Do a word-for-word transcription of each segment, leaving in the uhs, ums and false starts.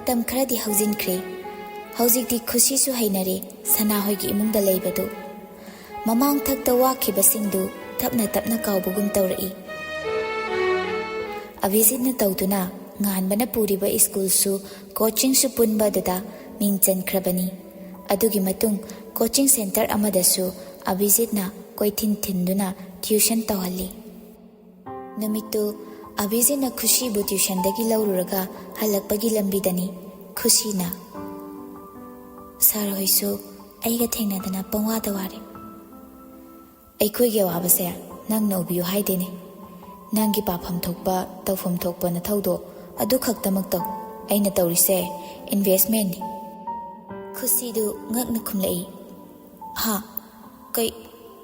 ꯃꯇꯝ ꯈꯔꯗꯤ ꯍꯧꯖꯤꯟꯈ꯭ꯔꯦ꯫ ꯍꯧꯖꯤꯛꯇꯤ ꯈꯨꯁꯤꯁꯨ ꯍꯩꯅꯔꯦ ꯁꯅꯥꯍꯣꯏꯒꯤ ꯏꯃꯨꯡꯗ ꯂꯩꯕꯗꯨ꯫ ꯃꯃꯥꯡ ꯊꯛꯇ ꯋꯥꯈꯤꯕꯁꯤꯡꯗꯨ ꯇꯞꯅ ꯇꯞꯅ ꯀꯥꯎꯕꯒꯨꯝ ꯇꯧꯔꯛꯏ꯫ ꯑꯚꯤꯖꯤꯠꯅ ꯇꯧꯗꯨꯅ ꯉꯥꯟꯕꯅ ꯄꯨꯔꯤꯕ ꯁ꯭ꯀꯨꯜꯁꯨ ꯀꯣꯆꯤꯡꯁꯨ ꯄꯨꯟꯕ ꯑꯗꯨꯗ ꯃꯤꯡ ꯆꯟꯈ꯭ꯔꯕꯅꯤ꯫ ꯑꯗꯨꯒꯤ ꯃꯇꯨꯡ ꯀꯣꯆꯤꯡ ꯁꯦꯟꯇꯔ ꯑꯃꯗꯁꯨ ꯑꯚꯤꯖꯤꯠꯅ ꯀꯣꯏꯊꯤꯟ ꯊꯤꯟꯗꯨꯅ ꯇ꯭ꯌꯨꯁꯟ ꯇꯧꯍꯜꯂꯤ꯫ ꯅꯨꯃꯤꯠꯇꯨ ꯑꯚꯤꯖꯤꯠꯅ ꯈꯨꯁꯤꯕꯨ ꯇ꯭ꯌꯨꯁꯟꯗꯒꯤ ꯂꯧꯔꯨꯔꯒ ꯍꯜꯂꯛꯄꯒꯤ ꯂꯝꯕꯤꯗꯅꯤ ꯈꯨꯁꯤꯅ, "ꯁꯥꯔ ꯍꯣꯏꯁꯨ ꯑꯩꯒ ꯊꯦꯡꯅꯗꯅ ꯄꯪꯋꯥꯗ ꯋꯥꯔꯦ꯫ ꯑꯩꯈꯣꯏꯒꯤ ꯑꯋꯥꯕꯁꯦ ꯅꯪꯅ ꯎꯕꯤꯌꯨ ꯍꯥꯏꯗꯦꯅꯦ꯫ ꯅꯪꯒꯤ ꯄꯥꯐꯝ ꯊꯣꯛꯄ, ꯇꯧꯐꯝ ꯊꯣꯛꯄ ꯅꯊꯧꯗꯣ ꯑꯗꯨ ꯈꯛꯇꯃꯛ ꯇꯧ꯫ ꯑꯩꯅ ꯇꯧꯔꯤꯁꯦ ꯏꯟꯚꯦꯁꯃꯦꯟꯅꯤ꯫" ꯈꯨꯁꯤꯗꯨ ꯉꯛꯅ ꯈꯨꯝꯂꯛꯏ, "ꯍꯥ? ꯀꯩ,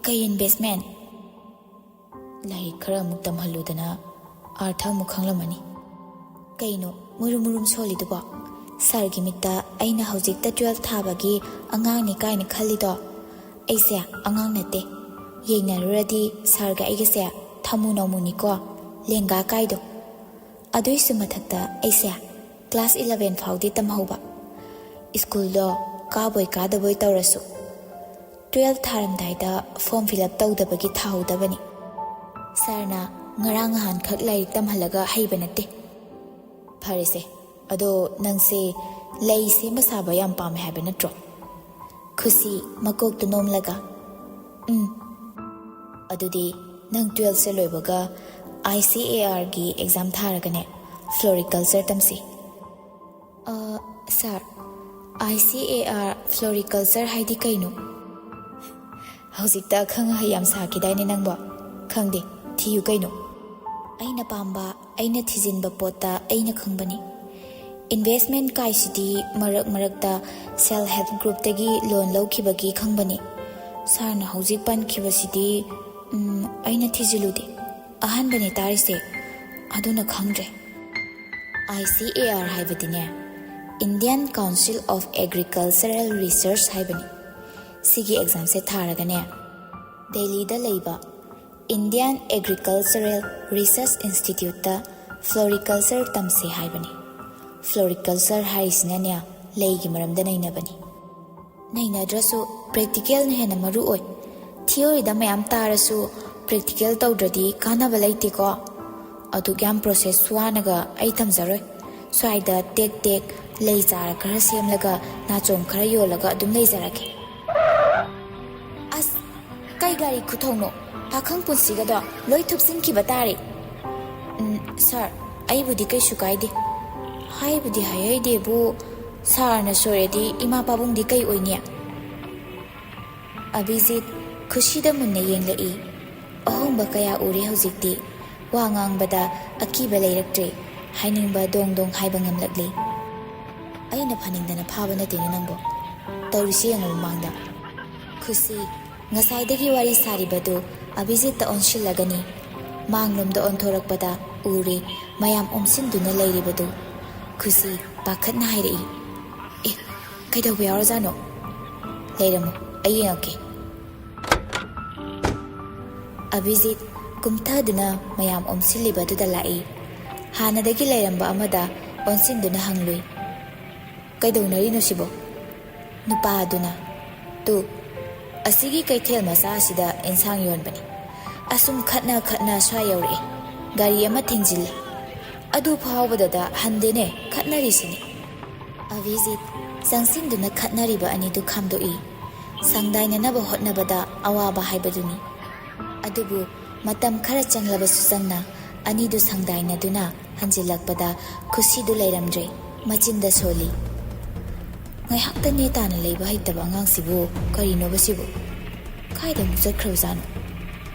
ꯀꯩ ꯏꯟꯚꯦꯁꯃꯦꯟ?" ꯂꯥꯏꯔꯤꯛ ꯈꯔ ꯑꯃꯨꯛ ꯇꯝꯍꯜꯂꯨꯗꯅ ꯑꯥꯔꯊ ꯑꯃꯨꯛ ꯈꯪꯂꯝꯃꯅꯤ꯫ "ꯀꯩꯅꯣ ꯃꯨꯔꯨꯝ ꯃꯨꯔꯨꯝ ꯁꯣꯜꯂꯤꯗꯨꯕꯣ? ꯁꯥꯔꯒꯤ ꯃꯤꯠꯇ ꯑꯩꯅ ꯍꯧꯖꯤꯛꯇ ꯇꯨꯋꯦꯜꯐ ꯊꯥꯕꯒꯤ ꯑꯉꯥꯡꯅꯤ ꯀꯥꯏꯅ ꯈꯜꯂꯤꯗꯣ? ꯑꯩꯁꯦ ꯑꯉꯥꯡ ꯅꯠꯇꯦ꯫ ꯌꯦꯡꯅꯔꯨꯔꯗꯤ ꯁꯥꯔꯒ ꯑꯩꯒꯁꯦ ꯊꯝꯃꯨ ꯅꯧꯃꯨꯅꯤꯀꯣ, ꯂꯦꯡꯒꯥ ꯀꯥꯏꯗꯣ꯫ ꯑꯗꯨꯏꯁꯨ ꯃꯊꯛꯇ ꯑꯩꯁꯦ ꯀ꯭ꯂꯥꯁ ꯏꯂꯚꯦꯟ ꯐꯥꯎꯗꯤ ꯇꯝꯍꯧꯕ꯫ ꯁ꯭ꯀꯨꯜꯗꯣ ꯀꯥꯕꯣꯏ ꯀꯥꯗꯕꯣꯏ ꯇꯧꯔꯁꯨ, ꯇꯨꯋꯦꯜꯐ ꯊꯥꯔꯝꯗꯥꯏꯗ ꯐꯣꯔꯝ ꯐꯤꯜ ꯑꯞ ꯇꯧꯗꯕꯒꯤ ꯊꯥꯍꯧꯗꯕꯅꯤ꯫ ꯁꯥꯔꯅ ꯉꯔꯥꯡ ꯅꯍꯥꯟꯈꯛ ꯂꯥꯏꯔꯤꯛ ꯇꯝꯍꯜꯂꯒ ꯍꯩꯕ ꯅꯠꯇꯦ꯫" "ꯐꯔꯦꯁꯦ, ꯑꯗꯣ ꯅꯪꯁꯦ ꯂꯩ ꯁꯦꯝꯕ ꯁꯥꯕ ꯌꯥꯝ ꯄꯥꯝꯃꯦ ꯍꯥꯏꯕ ꯅꯠꯇ꯭ꯔꯣ?" ꯈꯨꯁꯤ ꯃꯀꯣꯛꯇꯨ ꯅꯣꯝꯂꯒ, "ꯎꯝ꯫" "ꯑꯗꯨꯗꯤ ꯅꯪ ꯇꯨꯋꯦꯜꯐꯁꯦ ꯂꯣꯏꯕꯒ ꯑꯥꯏ ꯁꯤ ꯑꯦ ꯑꯥꯔꯒꯤ ꯑꯦꯛꯖꯥꯝ ꯊꯥꯔꯒꯅꯦ ꯐ꯭ꯂꯣꯔꯤꯀꯜꯆꯔ ꯇꯝꯁꯤ꯫" "ꯑ, ꯁꯥꯔ, ꯑꯥꯏ ꯁꯤ ꯑꯦ ꯑꯥꯔ, ꯐ꯭ꯂꯣꯔꯤꯀꯜꯆꯔ ꯍꯥꯏꯗꯤ ꯀꯩꯅꯣ?" "ꯍꯧꯖꯤꯛꯇ ꯑꯈꯪ ꯑꯍꯩ ꯌꯥꯝ ꯁꯥꯈꯤꯗꯥꯏꯅꯦ ꯅꯪꯕꯣ? ꯈꯪꯗꯦ, ꯊꯤꯌꯨ ꯀꯩꯅꯣ꯫" "ꯑꯩꯅ ꯄꯥꯝꯕ, ꯑꯩꯅ ꯊꯤꯖꯤꯟꯕ ꯄꯣꯠꯇ ꯑꯩꯅ ꯈꯪꯕꯅꯤ꯫ ꯏꯟꯚꯦꯁꯃꯦꯟ ꯀꯥꯏꯁꯤꯗꯤ ꯃꯔꯛ ꯃꯔꯛꯇ ꯁꯦꯜꯐ ꯍꯦꯜꯞ ꯒ꯭ꯔꯨꯞꯇꯒꯤ ꯂꯣꯟ ꯂꯧꯈꯤꯕꯒꯤ ꯈꯪꯕꯅꯤ꯫ ꯁꯥꯔꯅ ꯍꯧꯖꯤꯛ ꯄꯟꯈꯤꯕꯁꯤꯗꯤ, ꯎꯝ, ꯑꯩꯅ ꯊꯤꯖꯤꯜꯂꯨꯗꯦ꯫ ꯑꯍꯥꯟꯕꯅꯦ ꯇꯥꯔꯤꯁꯦ, ꯑꯗꯨꯅ ꯈꯪꯗ꯭ꯔꯦ꯫" ꯑꯥꯏ ꯁꯤ ꯑꯦ ꯑꯥꯔ ꯍꯥꯏꯕꯗꯤꯅꯦ, Indian Council of Agricultural Research ꯍꯥꯏꯕꯅꯤ꯫ ꯁꯤꯒꯤ ꯑꯦꯛꯖꯥꯝꯁꯦ ꯊꯥꯔꯒꯅꯦ, ꯗꯦꯜꯂꯤꯗ ꯂꯩꯕ Indian Agricultural Research Instituteꯇ ꯐ꯭ꯂꯣꯔꯤꯀꯜꯆꯔ ꯇꯝꯁꯦ ꯍꯥꯏꯕꯅꯤ꯫ ꯐ꯭ꯂꯣꯔꯤꯀꯜꯆꯔ ꯍꯥꯏꯔꯤꯁꯤꯅꯅꯦ, ꯂꯩꯒꯤ ꯃꯔꯝꯗ ꯅꯩꯅꯕꯅꯤ꯫ ꯅꯩꯅꯗ꯭ꯔꯁꯨ ꯄ꯭ꯔꯦꯛꯇꯤꯀꯦꯜꯅ ꯍꯦꯟꯅ ꯃꯔꯨ ꯑꯣꯏ꯫ ꯊꯤꯑꯣꯔꯤꯗ ꯃꯌꯥꯝ ꯇꯥꯔꯁꯨ ꯄ꯭ꯔꯦꯛꯇꯤꯀꯦꯜ ꯇꯧꯗ꯭ꯔꯗꯤ ꯀꯥꯟꯅꯕ ꯂꯩꯇꯦꯀꯣ꯫ ꯑꯗꯨꯛ ꯌꯥꯝ ꯄ꯭ꯔꯣꯁꯦꯁ ꯋꯥꯅꯒ ꯑꯩ ꯊꯝꯖꯔꯣꯏ꯫ ꯁ꯭ꯋꯥꯏꯗ ꯇꯦꯛ ꯇꯦꯛ ꯂꯩ ꯆꯥꯔ ꯈꯔ ꯁꯦꯝꯂꯒ ꯅꯥꯆꯣꯝ ꯈꯔ ꯌꯣꯜꯂꯒ ꯑꯗꯨꯝ ꯂꯩꯖꯔꯒꯦ꯫ ꯑꯁ, ꯀꯩ ꯒꯥꯔꯤ ꯈꯨꯊꯧꯅꯣ? ꯄꯥꯈꯪ ꯄꯨꯟꯁꯤꯒꯗꯣ ꯂꯣꯏ ꯊꯨꯞꯆꯤꯟꯈꯤꯕ ꯇꯥꯔꯦ꯫ ꯎꯝ, ꯁꯥꯔ, ꯑꯩꯕꯨꯗꯤ ꯀꯩꯁꯨ ꯀꯥꯏꯗꯦ꯫ ꯍꯥꯏꯕꯨꯗꯤ ꯍꯥꯏꯍꯩꯗꯦꯕꯨ, ꯁꯥꯔꯅ ꯁꯣꯏꯔꯗꯤ ꯏꯃꯥ ꯄꯥꯕꯨꯡꯗꯤ ꯀꯩ ꯑꯣꯏꯅꯤ? ꯑꯚꯤꯖꯤꯠ ꯈꯨꯁꯤꯗ ꯃꯨꯟꯅ ꯌꯦꯡꯂꯛꯏ꯫ ꯑꯍꯣꯡꯕ ꯀꯌꯥ ꯎꯔꯦ ꯍꯧꯖꯤꯛꯇꯤ꯫ ꯋꯥ ꯉꯥꯡꯕꯗ ꯑꯀꯤꯕ ꯂꯩꯔꯛꯇ꯭ꯔꯦ꯫ ꯍꯥꯏꯅꯤꯡꯕ ꯗꯣꯡ ꯗꯣꯡ ꯍꯥꯏꯕ ꯉꯝꯂꯛꯂꯦ꯫ ꯑꯩꯅ ꯐꯥꯅꯤꯡꯗꯅ ꯐꯥꯕ ꯅꯠꯇꯦꯅꯦ ꯅꯪꯕꯨ꯫ ꯇꯧꯔꯤꯁꯤ ꯌꯦꯡꯉꯨ ꯃꯃꯥꯡꯗ꯫ ꯈꯨꯁꯤ ꯉꯁꯥꯏꯗꯒꯤ ꯋꯥꯔꯤ ꯁꯥꯔꯤꯕꯗꯨ ꯑꯚꯤꯖꯤꯠꯇ ꯑꯣꯟꯁꯤꯜꯂꯒꯅꯤ꯫ ꯃꯥꯡꯂꯣꯝꯗ ꯑꯣꯟꯊꯣꯔꯛꯄꯗ ꯎꯔꯦ ꯃꯌꯥꯝ ꯑꯣꯝꯁꯤꯟꯗꯨꯅ ꯂꯩꯔꯤꯕꯗꯨ꯫ ꯈꯨꯁꯤ ꯄꯥꯈꯠꯅ ꯍꯥꯏꯔꯛꯏ, "ꯑꯦ, ꯀꯩꯗꯧꯕ ꯌꯥꯎꯔꯖꯥꯠꯅꯣ? ꯂꯩꯔꯝꯃꯣ, ꯑꯩ ꯌꯦꯡꯉꯛꯀꯦ꯫" ꯑꯚꯤꯖꯤꯠ ꯀꯨꯝꯊꯗꯨꯅ ꯃꯌꯥꯝ ꯑꯣꯝꯁꯤꯜꯂꯤꯕꯗꯨꯗ ꯂꯥꯛꯏ꯫ ꯍꯥꯟꯅꯗꯒꯤ ꯂꯩꯔꯝꯕ ꯑꯃꯗ ꯑꯣꯟꯁꯤꯟꯗꯨꯅ ꯍꯪꯂꯨꯏ, "ꯀꯩꯗꯧꯅꯔꯤꯅꯣ ꯁꯤꯕꯣ?" ꯅꯨꯄꯥ ꯑꯗꯨꯅ, "ꯇꯨ, ꯑꯁꯤꯒꯤ ꯀꯩꯊꯦꯜ ꯃꯆꯥ ꯑꯁꯤꯗ ꯏꯟꯁꯥꯡ ꯌꯣꯟꯕꯅꯤ꯫ ꯑꯁꯨꯝ ꯈꯠꯅ ꯈꯠꯅ ꯁ꯭ꯋꯥꯏ ꯌꯧꯔꯛꯑꯦ꯫ ꯒꯥꯔꯤ ꯑꯃ ꯊꯦꯡꯖꯤꯜꯂꯦ꯫ ꯑꯗꯨ ꯐꯥꯎꯕꯗꯗ ꯍꯟꯗꯦꯅꯦ ꯈꯠꯅꯔꯤꯁꯤꯅꯤ꯫" ꯑꯚꯤꯖꯤꯠ ꯆꯪꯁꯤꯟꯗꯨꯅ ꯈꯠꯅꯔꯤꯕ ꯑꯅꯤꯗꯨ ꯈꯥꯝꯗꯣꯛꯏ꯫ ꯁꯪꯗꯥꯏꯅꯅꯕ ꯍꯣꯠꯅꯕꯗ ꯑꯋꯥꯕ ꯍꯥꯏꯕꯗꯨꯅꯤ꯫ ꯑꯗꯨꯕꯨ ꯃꯇꯝ ꯈꯔ ꯆꯪꯂꯕꯁꯨ ꯆꯪꯅ ꯑꯅꯤꯗꯨ ꯁꯪꯗꯥꯏꯅꯗꯨꯅ ꯍꯟꯖꯤꯜꯂꯛꯄꯗ ꯈꯨꯁꯤꯗꯨ ꯂꯩꯔꯝꯗ꯭ꯔꯦ꯫ ꯃꯆꯤꯟꯗ ꯁꯣꯜꯂꯤ, "ꯉꯥꯏꯍꯥꯛꯇ ꯅꯦ ꯇꯥꯅ ꯂꯩꯕ ꯍꯩꯇꯕ ꯑꯉꯥꯡꯁꯤꯕꯨ ꯀꯔꯤꯅꯣꯕ ꯁꯤꯕꯨ? ꯀꯥꯏꯗ ꯑꯃꯨꯛ ꯆꯠꯈ꯭ꯔꯕꯖꯥꯠꯅꯣ?"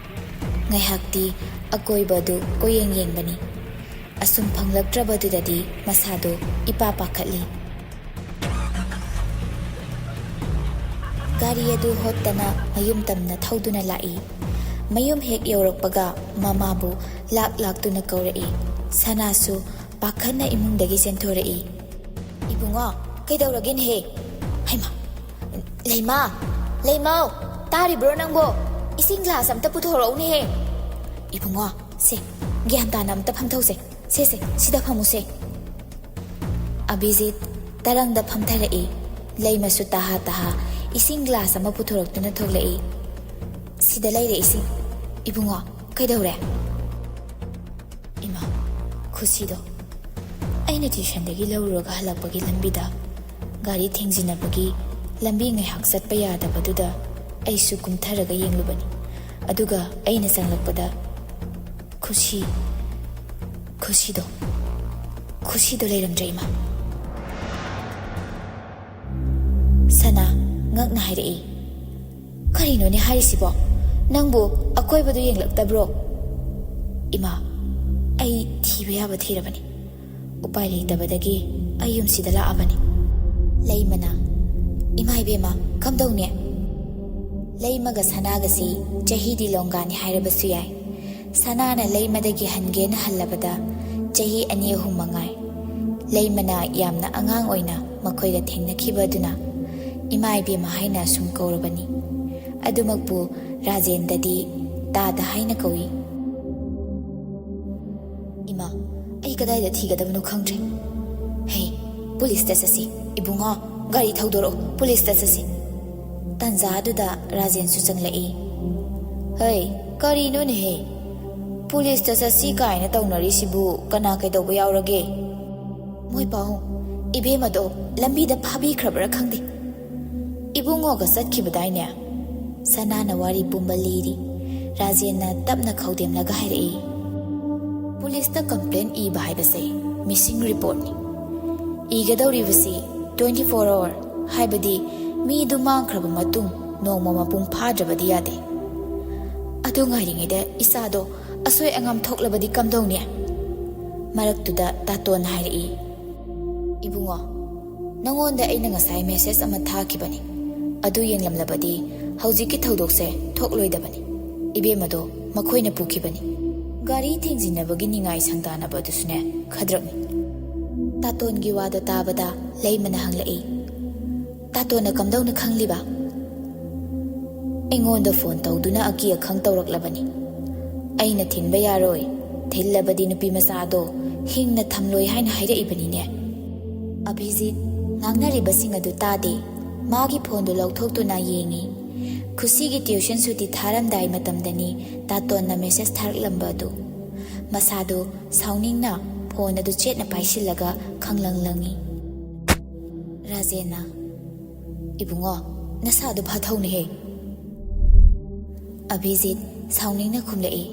ꯉꯥꯏꯍꯥꯛꯇꯤ ꯑꯀꯣꯏꯕꯗꯨ ꯀꯣꯏꯌꯦꯡ ꯌꯦꯡꯕꯅꯤ꯫ ꯑꯁꯨꯝ ꯐꯪꯂꯛꯇ꯭ꯔꯕꯗꯨꯗꯗꯤ ꯃꯁꯥꯗꯨ ꯏꯄꯥ ꯄꯥꯈꯠꯂꯤ꯫ ꯒꯥꯔꯤ ꯑꯗꯨ ꯍꯣꯠꯇꯅ ꯃꯌꯨꯝ ꯇꯝꯅ ꯊꯧꯗꯨꯅ ꯂꯥꯛꯏ꯫ ꯃꯌꯨꯝ ꯍꯦꯛ ꯌꯧꯔꯛꯄꯒ ꯃꯃꯥꯕꯨ ꯂꯥꯛ ꯂꯥꯛꯇꯨꯅ ꯀꯧꯔꯛꯏ꯫ ꯁꯅꯥꯁꯨ ꯄꯥꯈꯠꯅ ꯏꯃꯨꯡꯗꯒꯤ ꯆꯦꯟꯊꯣꯔꯛꯏ꯫ "ꯏꯕꯨꯡꯉꯣ, ꯀꯩꯗꯧꯔꯒꯦꯅꯦꯍꯦ? ꯍꯩꯃꯥ, ꯂꯩꯃꯥ, ꯂꯩꯃꯥꯎ, ꯇꯥꯔꯤꯕ꯭ꯔꯣ ꯅꯪꯕꯣ? ꯏꯁꯤꯡ ꯒ꯭ꯂꯥꯁ ꯑꯝꯇ ꯄꯨꯊꯣꯔꯛꯎꯅꯦꯍꯦ꯫ ꯏꯕꯨꯡꯉꯣ, ꯁꯦ, ꯒ꯭ꯌꯥꯟ ꯇꯥꯅ ꯑꯝꯇ ꯐꯝꯊꯧꯁꯦ꯫ ꯁꯦ, ꯁꯦ, ꯁꯤꯗ ꯐꯝꯃꯨꯁꯦ꯫" ꯑꯚꯤꯖꯤꯠ ꯇꯔꯪꯗ ꯐꯝꯊꯔꯛꯏ꯫ ꯂꯩꯃꯁꯨ ꯇꯍꯥ ꯇꯍꯥ ꯏꯁꯤꯡ ꯒ꯭ꯂꯥꯁ ꯑꯃ ꯄꯨꯊꯣꯔꯛꯇꯨꯅ ꯊꯣꯛꯂꯛꯏ꯫ "ꯁꯤꯗ ꯂꯩꯔꯦ ꯏꯁꯤꯡ꯫ ꯏꯕꯨꯡꯉꯣ, ꯀꯩꯗꯧꯔꯦ?" "ꯏꯃꯥ, ꯈꯨꯁꯤꯗꯣ ꯑꯩꯅ ꯇ꯭ꯌꯨꯁꯟꯗꯒꯤ ꯂꯧꯔꯨꯔꯒ ꯍꯜꯂꯛꯄꯒꯤ ꯂꯝꯕꯤꯗ ꯒꯥꯔꯤ ꯊꯦꯡꯖꯤꯟꯅꯕꯒꯤ ꯂꯝꯕꯤ ꯉꯥꯏꯍꯥꯛ ꯆꯠꯄ ꯌꯥꯗꯕꯗꯨꯗ ꯑꯩꯁꯨ ꯀꯨꯝꯊꯔꯒ ꯌꯦꯡꯂꯨꯕꯅꯤ꯫ ꯑꯗꯨꯒ ꯑꯩꯅ ꯆꯪꯂꯛꯄꯗ ꯈꯨꯁꯤ, ꯈꯨꯁꯤꯗꯣ, ꯈꯨꯁꯤꯗꯣ ꯂꯩꯔꯝꯗ꯭ꯔꯦ, ꯏꯃꯥ꯫" ꯁꯅꯥ ꯉꯛꯅ ꯍꯥꯏꯔꯛꯏ, "ꯀꯔꯤꯅꯣꯅꯦ ꯍꯥꯏꯔꯤꯁꯤꯕꯣ? ꯅꯪꯕꯨ ꯑꯀꯣꯏꯕꯗꯨ ꯌꯦꯡꯂꯛꯇꯕ꯭ꯔꯣ?" "ꯏꯃꯥ, ꯑꯩ ꯊꯤꯕ ꯌꯥꯕ ꯊꯤꯔꯕꯅꯤ꯫ ꯎꯄꯥꯏ ꯂꯩꯇꯕꯗꯒꯤ ꯑꯩ ꯌꯨꯝꯁꯤꯗ ꯂꯥꯛꯑꯕꯅꯤ꯫" ꯂꯩꯃꯅ, "ꯏꯃꯥ ꯏꯕꯦꯝꯃ, ꯀꯝꯗꯧꯅꯤ?" ꯂꯩꯃꯒ ꯁꯅꯥꯒꯁꯤ ꯆꯍꯤꯗꯤ ꯂꯣꯡꯒꯥꯅꯤ ꯍꯥꯏꯔꯕꯁꯨ ꯌꯥꯏ꯫ ꯁꯅꯥꯅ ꯂꯩꯃꯗꯒꯤ ꯍꯟꯒꯦꯅ ꯍꯜꯂꯕꯗ ꯆꯍꯤ ꯑꯅꯤ ꯑꯍꯨꯝ ꯃꯉꯥꯏ꯫ ꯂꯩꯃꯅ ꯌꯥꯝꯅ ꯑꯉꯥꯡ ꯑꯣꯏꯅ ꯃꯈꯣꯏꯒ ꯊꯦꯡꯅꯈꯤꯕ ꯑꯗꯨꯅ ꯏꯃꯥ ꯏꯕꯦꯝꯃ ꯍꯥꯏꯅ ꯁꯨꯝ ꯀꯧꯔꯕꯅꯤ꯫ ꯑꯗꯨꯃꯛꯄꯨ ꯔꯥꯖꯦꯟꯗꯗꯤ ꯇꯥꯗ ꯍꯥꯏꯅ ꯀꯧꯏ꯫ "ꯏꯃꯥ, ꯑꯩ ꯀꯗꯥꯏꯗ ꯊꯤꯒꯗꯕꯅꯣ ꯈꯪꯗ꯭ꯔꯦ꯫ ꯍꯦ, ꯄꯨꯂꯤꯁꯇ ꯆꯠꯁꯤ꯫ ꯏꯕꯨꯡꯉꯣ, ꯒꯥꯔꯤ ꯊꯧꯗꯣꯔꯛꯑꯣ, ꯄꯨꯂꯤꯁꯇ ꯆꯠꯁꯤ꯫" ꯇꯥꯟꯖꯥ ꯑꯗꯨꯗ ꯔꯥꯖꯦꯟꯁꯨ ꯆꯪꯂꯛꯏ꯫ "ꯍꯩ, ꯀꯔꯤꯅꯣꯅꯦꯍꯦ? ꯄꯨꯂꯤꯁꯇ ꯆꯠꯁꯤ ꯀꯥꯏꯅ ꯇꯧꯅꯔꯤꯁꯤꯕꯨ ꯀꯅꯥ ꯀꯩꯗꯧꯕ ꯌꯥꯎꯔꯒꯦ?" "ꯃꯣꯏ ꯄꯥꯎ, ꯏꯕꯦꯝꯃꯗꯣ ꯂꯝꯕꯤꯗ ꯐꯥꯕꯤꯈ꯭ꯔꯕ꯭ꯔꯥ ꯈꯪꯗꯦ꯫ ꯏꯕꯨꯡꯉꯣꯒ ꯆꯠꯈꯤꯕꯗꯥꯏꯅꯦ?" ꯁꯅꯥꯅ ꯋꯥꯔꯤ ꯄꯨꯝꯕ ꯂꯤꯔꯤ꯫ ꯔꯥꯖꯦꯟꯅ ꯇꯞꯅ ꯈꯧꯗꯦꯝꯂꯒ ꯍꯥꯏꯔꯛꯏ, "ꯄꯨꯂꯤꯁꯇ ꯀꯝꯄ꯭ꯂꯦꯟ ꯏꯕ ꯍꯥꯏꯕꯁꯦ ꯃꯤꯁꯤꯡ ꯔꯤꯄꯣꯔꯠꯅꯤ꯫ ꯏꯒꯗꯧꯔꯤꯕꯁꯤ twenty four hour, ꯍꯥꯏꯕꯗꯤ ꯃꯤꯗꯨ ꯃꯥꯡꯈ꯭ꯔꯕ ꯃꯇꯨꯡ ꯅꯣꯡꯃ ꯃꯄꯨꯡ ꯐꯥꯗ꯭ꯔꯕꯗꯤ ꯌꯥꯗꯦ꯫ ꯑꯗꯨ ꯉꯥꯏꯔꯤꯉꯩꯗ ꯏꯆꯥꯗꯣ ꯑꯁꯣꯏ ꯑꯉꯥꯝ ꯊꯣꯛꯂꯕꯗꯤ ꯀꯝꯗꯧꯅꯤ?" ꯃꯔꯛꯇꯨꯗ ꯇꯥꯇꯣꯟ ꯍꯥꯏꯔꯛꯏ, "ꯏꯕꯨꯡꯉꯣ, ꯅꯉꯣꯟꯗ ꯑꯩꯅ ꯉꯁꯥꯏ ꯃꯦꯁꯦꯖ ꯑꯃ ꯊꯥꯈꯤꯕꯅꯤ꯫ ꯑꯗꯨ ꯌꯦꯡꯂꯝꯂꯕꯗꯤ ꯍꯧꯖꯤꯛꯀꯤ ꯊꯧꯗꯣꯛꯁꯦ ꯊꯣꯛꯂꯣꯏꯗꯕꯅꯤ꯫ ꯏꯕꯦꯝꯃꯗꯣ ꯃꯈꯣꯏꯅ ꯄꯨꯈꯤꯕꯅꯤ꯫" ꯒꯥꯔꯤ ꯊꯦꯡꯖꯤꯟꯅꯕꯒꯤ ꯅꯤꯡꯉꯥꯏ ꯁꯪꯗꯥꯅꯕ ꯑꯗꯨꯁꯨꯅꯦ ꯈꯗ꯭ꯔꯛꯅꯤ꯫ ꯇꯥꯇꯣꯟꯒꯤ ꯋꯥꯗꯣ ꯇꯥꯕꯗ ꯂꯩꯃꯅ ꯍꯪꯂꯛꯏ, "ꯇꯥꯇꯣꯟꯅ ꯀꯝꯗꯧꯅ ꯈꯪꯂꯤꯕ?" "ꯑꯩꯉꯣꯟꯗ ꯐꯣꯟ ꯇꯧꯗꯨꯅ ꯑꯀꯤ ꯑꯈꯪ ꯇꯧꯔꯛꯂꯕꯅꯤ꯫ ꯑꯩꯅ ꯊꯤꯟꯕ ꯌꯥꯔꯣꯏ, ꯊꯤꯜꯂꯕꯗꯤ ꯅꯨꯄꯤ ꯃꯆꯥꯗꯣ ꯍꯤꯡꯅ ꯊꯝꯂꯣꯏ ꯍꯥꯏꯅ ꯍꯥꯏꯔꯛꯏꯕꯅꯤꯅꯦ꯫" ꯑꯚꯤꯖꯤꯠ ꯉꯥꯡꯅꯔꯤꯕꯁꯤꯡ ꯑꯗꯨ ꯇꯥꯗꯦ꯫ ꯃꯥꯒꯤ ꯐꯣꯟꯗꯨ ꯂꯧꯊꯣꯛꯇꯨꯅ ꯌꯦꯡꯏ꯫ ꯈꯨꯁꯤꯒꯤ ꯇ꯭ꯌꯨꯁꯟ ꯁꯨꯇꯤ ꯊꯥꯔꯝꯗꯥꯏ ꯃꯇꯝꯗꯅꯤ ꯇꯥꯇꯣꯟꯅ ꯃꯦꯁꯦꯖ ꯊꯥꯔꯛꯂꯝꯕ ꯑꯗꯨ꯫ ꯃꯁꯥꯗꯨ ꯁꯥꯎꯅꯤꯡꯅ ꯐꯣꯟ ꯑꯗꯨ ꯆꯦꯠꯅ ꯄꯥꯏꯁꯤꯜꯂꯒ ꯈꯪꯂꯪ ꯂꯪꯏ꯫ ꯔꯥꯖꯦꯟꯅ, "ꯏꯕꯨꯡꯉꯣ, ꯅꯁꯥꯗꯨ ꯐꯥꯊꯧꯅꯦꯍꯦ!" ꯑꯚꯤꯖꯤꯠ ꯁꯥꯎꯅꯤꯡꯅ ꯈꯨꯝꯂꯛꯏ,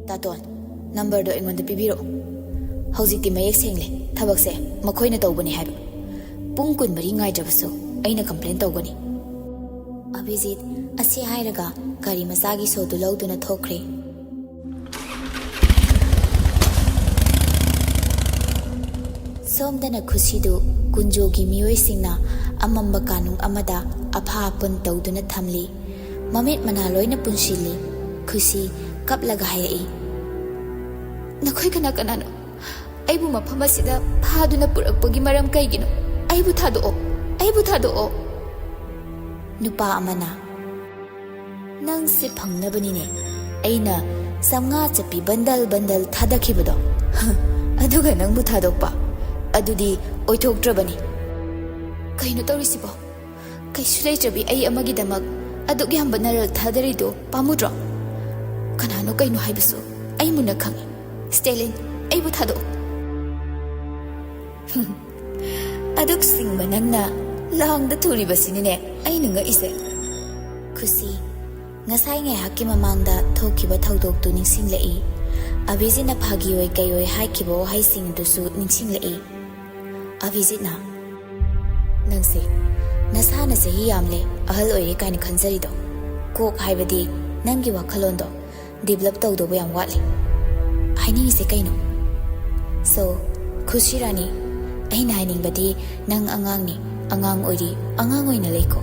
"ꯇꯥꯇꯣꯟ, ꯅꯝꯕꯔꯗꯣ ꯑꯩꯉꯣꯟꯗ ꯄꯤꯕꯤꯔꯛꯎ꯫ ꯍꯧꯖꯤꯛꯇꯤ ꯃꯌꯦꯛ ꯁꯦꯡꯂꯦ, ꯊꯕꯛꯁꯦ ꯃꯈꯣꯏꯅ ꯇꯧꯕꯅꯤ ꯍꯥꯏꯕ꯫ ꯄꯨꯡ ꯀꯨꯟꯃꯔꯤ ꯉꯥꯏꯗ꯭ꯔꯕꯁꯨ ꯑꯩꯅ ꯀꯝꯄ꯭ꯂꯦꯟ ꯇꯧꯒꯅꯤ꯫" ꯑꯚꯤꯖꯤꯠ ꯑꯁꯤ ꯍꯥꯏꯔꯒ ꯒꯥꯔꯤ ꯃꯆꯥꯒꯤ ꯁꯣꯗꯨ ꯂꯧꯗꯨꯅ ꯊꯣꯛꯈ꯭ꯔꯦ꯫ ꯁꯣꯝꯗꯅ ꯈꯨꯁꯤꯗꯨ ꯀꯨꯟꯖꯣꯒꯤ ꯃꯤꯑꯣꯏꯁꯤꯡꯅ ꯑꯃꯝꯕ ꯀꯥꯅꯨꯡ ꯑꯃꯗ ꯑꯐꯥ ꯑꯄꯨꯟ ꯇꯧꯗꯨꯅ ꯊꯝꯂꯤ꯫ ꯃꯃꯤꯠ ꯃꯅꯥ ꯂꯣꯏꯅ ꯄꯨꯟꯁꯤꯜꯂꯤ꯫ ꯈꯨꯁꯤ ꯀꯞꯂꯒ ꯍꯥꯏꯔꯛꯏ, "ꯅꯈꯣꯏ ꯀꯅꯥ ꯀꯅꯥꯅꯣ? ꯑꯩꯕꯨ ꯃꯐꯝ ꯑꯁꯤꯗ ꯐꯥꯗꯨꯅ ꯄꯨꯔꯛꯄꯒꯤ ꯃꯔꯝ ꯀꯩꯒꯤꯅꯣ? ꯑꯩꯕꯨ ꯊꯥꯗꯣꯛꯑꯣ, ꯑꯩꯕꯨ ꯊꯥꯗꯣꯛꯑꯣ!" ꯅꯨꯄꯥ ꯑꯃꯅ, "ꯅꯪꯁꯦ ꯐꯪꯅꯕꯅꯤꯅꯦ ꯑꯩꯅ ꯆꯥꯝꯃꯉꯥ ꯆꯠꯄꯤ ꯕꯟꯗꯜ ꯕꯟꯗꯜ ꯊꯥꯗꯈꯤꯕꯗꯣ꯫ ꯑꯗꯨꯒ ꯅꯪꯕꯨ ꯊꯥꯗꯣꯛꯄ? ꯑꯗꯨꯗꯤ ꯑꯣꯏꯊꯣꯛꯇ꯭ꯔꯕꯅꯤ꯫ ꯀꯩꯅꯣ ꯇꯧꯔꯤꯁꯤꯕꯣ? ꯀꯩꯁꯨ ꯂꯩꯇ꯭ꯔꯕꯤ ꯑꯩ ꯑꯃꯒꯤꯗꯃꯛ ꯑꯗꯨꯛ ꯌꯥꯝꯕ ꯅꯔꯜ ꯊꯥꯗꯔꯤꯗꯣ ꯄꯥꯝꯃꯨꯗ꯭ꯔꯣ? ꯀꯅꯥꯅꯣ ꯀꯩꯅꯣ ꯍꯥꯏꯕꯁꯨ ꯑꯩ ꯃꯨꯟꯅ ꯈꯪꯏ꯫ ꯁ꯭ꯇꯦꯂꯤꯟ, ꯑꯩꯕꯨ ꯊꯥꯗꯣꯛꯑꯣ!" "ꯑꯗꯨꯛ ꯁꯤꯡꯕ ꯅꯪꯅ ꯂꯥꯡꯗ ꯊꯨꯔꯤꯕꯁꯤꯅꯤꯅꯦ ꯑꯩꯅ ꯉꯛꯏꯁꯦ꯫" ꯈꯨꯁꯤ ꯉꯁꯥꯏ ꯉꯥꯏꯍꯥꯛꯀꯤ ꯃꯃꯥꯡꯗ ꯊꯣꯛꯈꯤꯕ ꯊꯧꯗꯣꯛꯇꯨ ꯅꯤꯡꯁꯤꯡꯂꯛꯏ꯫ ꯑꯚꯤꯖꯤꯠꯅ ꯐꯥꯒꯤ ꯑꯣꯏ ꯀꯩ ꯑꯣꯏ ꯍꯥꯏꯈꯤꯕ ꯋꯥꯍꯩꯁꯤꯡꯗꯨꯁꯨ ꯅꯤꯡꯁꯤꯡꯂꯛꯏ꯫ ꯑꯚꯤꯖꯤꯠꯅ, "ꯅꯪꯁꯦ ꯅꯁꯥꯅ ꯆꯍꯤ ꯌꯥꯝꯂꯦ, ꯑꯍꯜ ꯑꯣꯏꯔꯦ ꯀꯥꯏꯅ ꯈꯟꯖꯔꯤꯗꯣ? ꯀꯣꯛ ꯍꯥꯏꯕꯗꯤ ꯅꯪꯒꯤ ꯋꯥꯈꯜꯂꯣꯟꯗꯣ ꯗꯤꯕꯦꯂꯞ ꯇꯧꯗꯧꯕ ꯌꯥꯝ ꯋꯥꯠꯂꯤ꯫ ꯍꯥꯏꯅꯤꯡꯉꯤꯁꯦ ꯀꯩꯅꯣ? So, ꯈꯨꯁꯤ ꯔꯥꯅꯤ, ꯑꯩꯅ ꯍꯥꯏꯅꯤꯡꯕꯗꯤ ꯅꯪ ꯑꯉꯥꯡꯅꯤ, ꯑꯉꯥꯡ ꯑꯣꯏꯔꯤ, ꯑꯉꯥꯡ ꯑꯣꯏꯅ ꯂꯩꯀꯣ꯫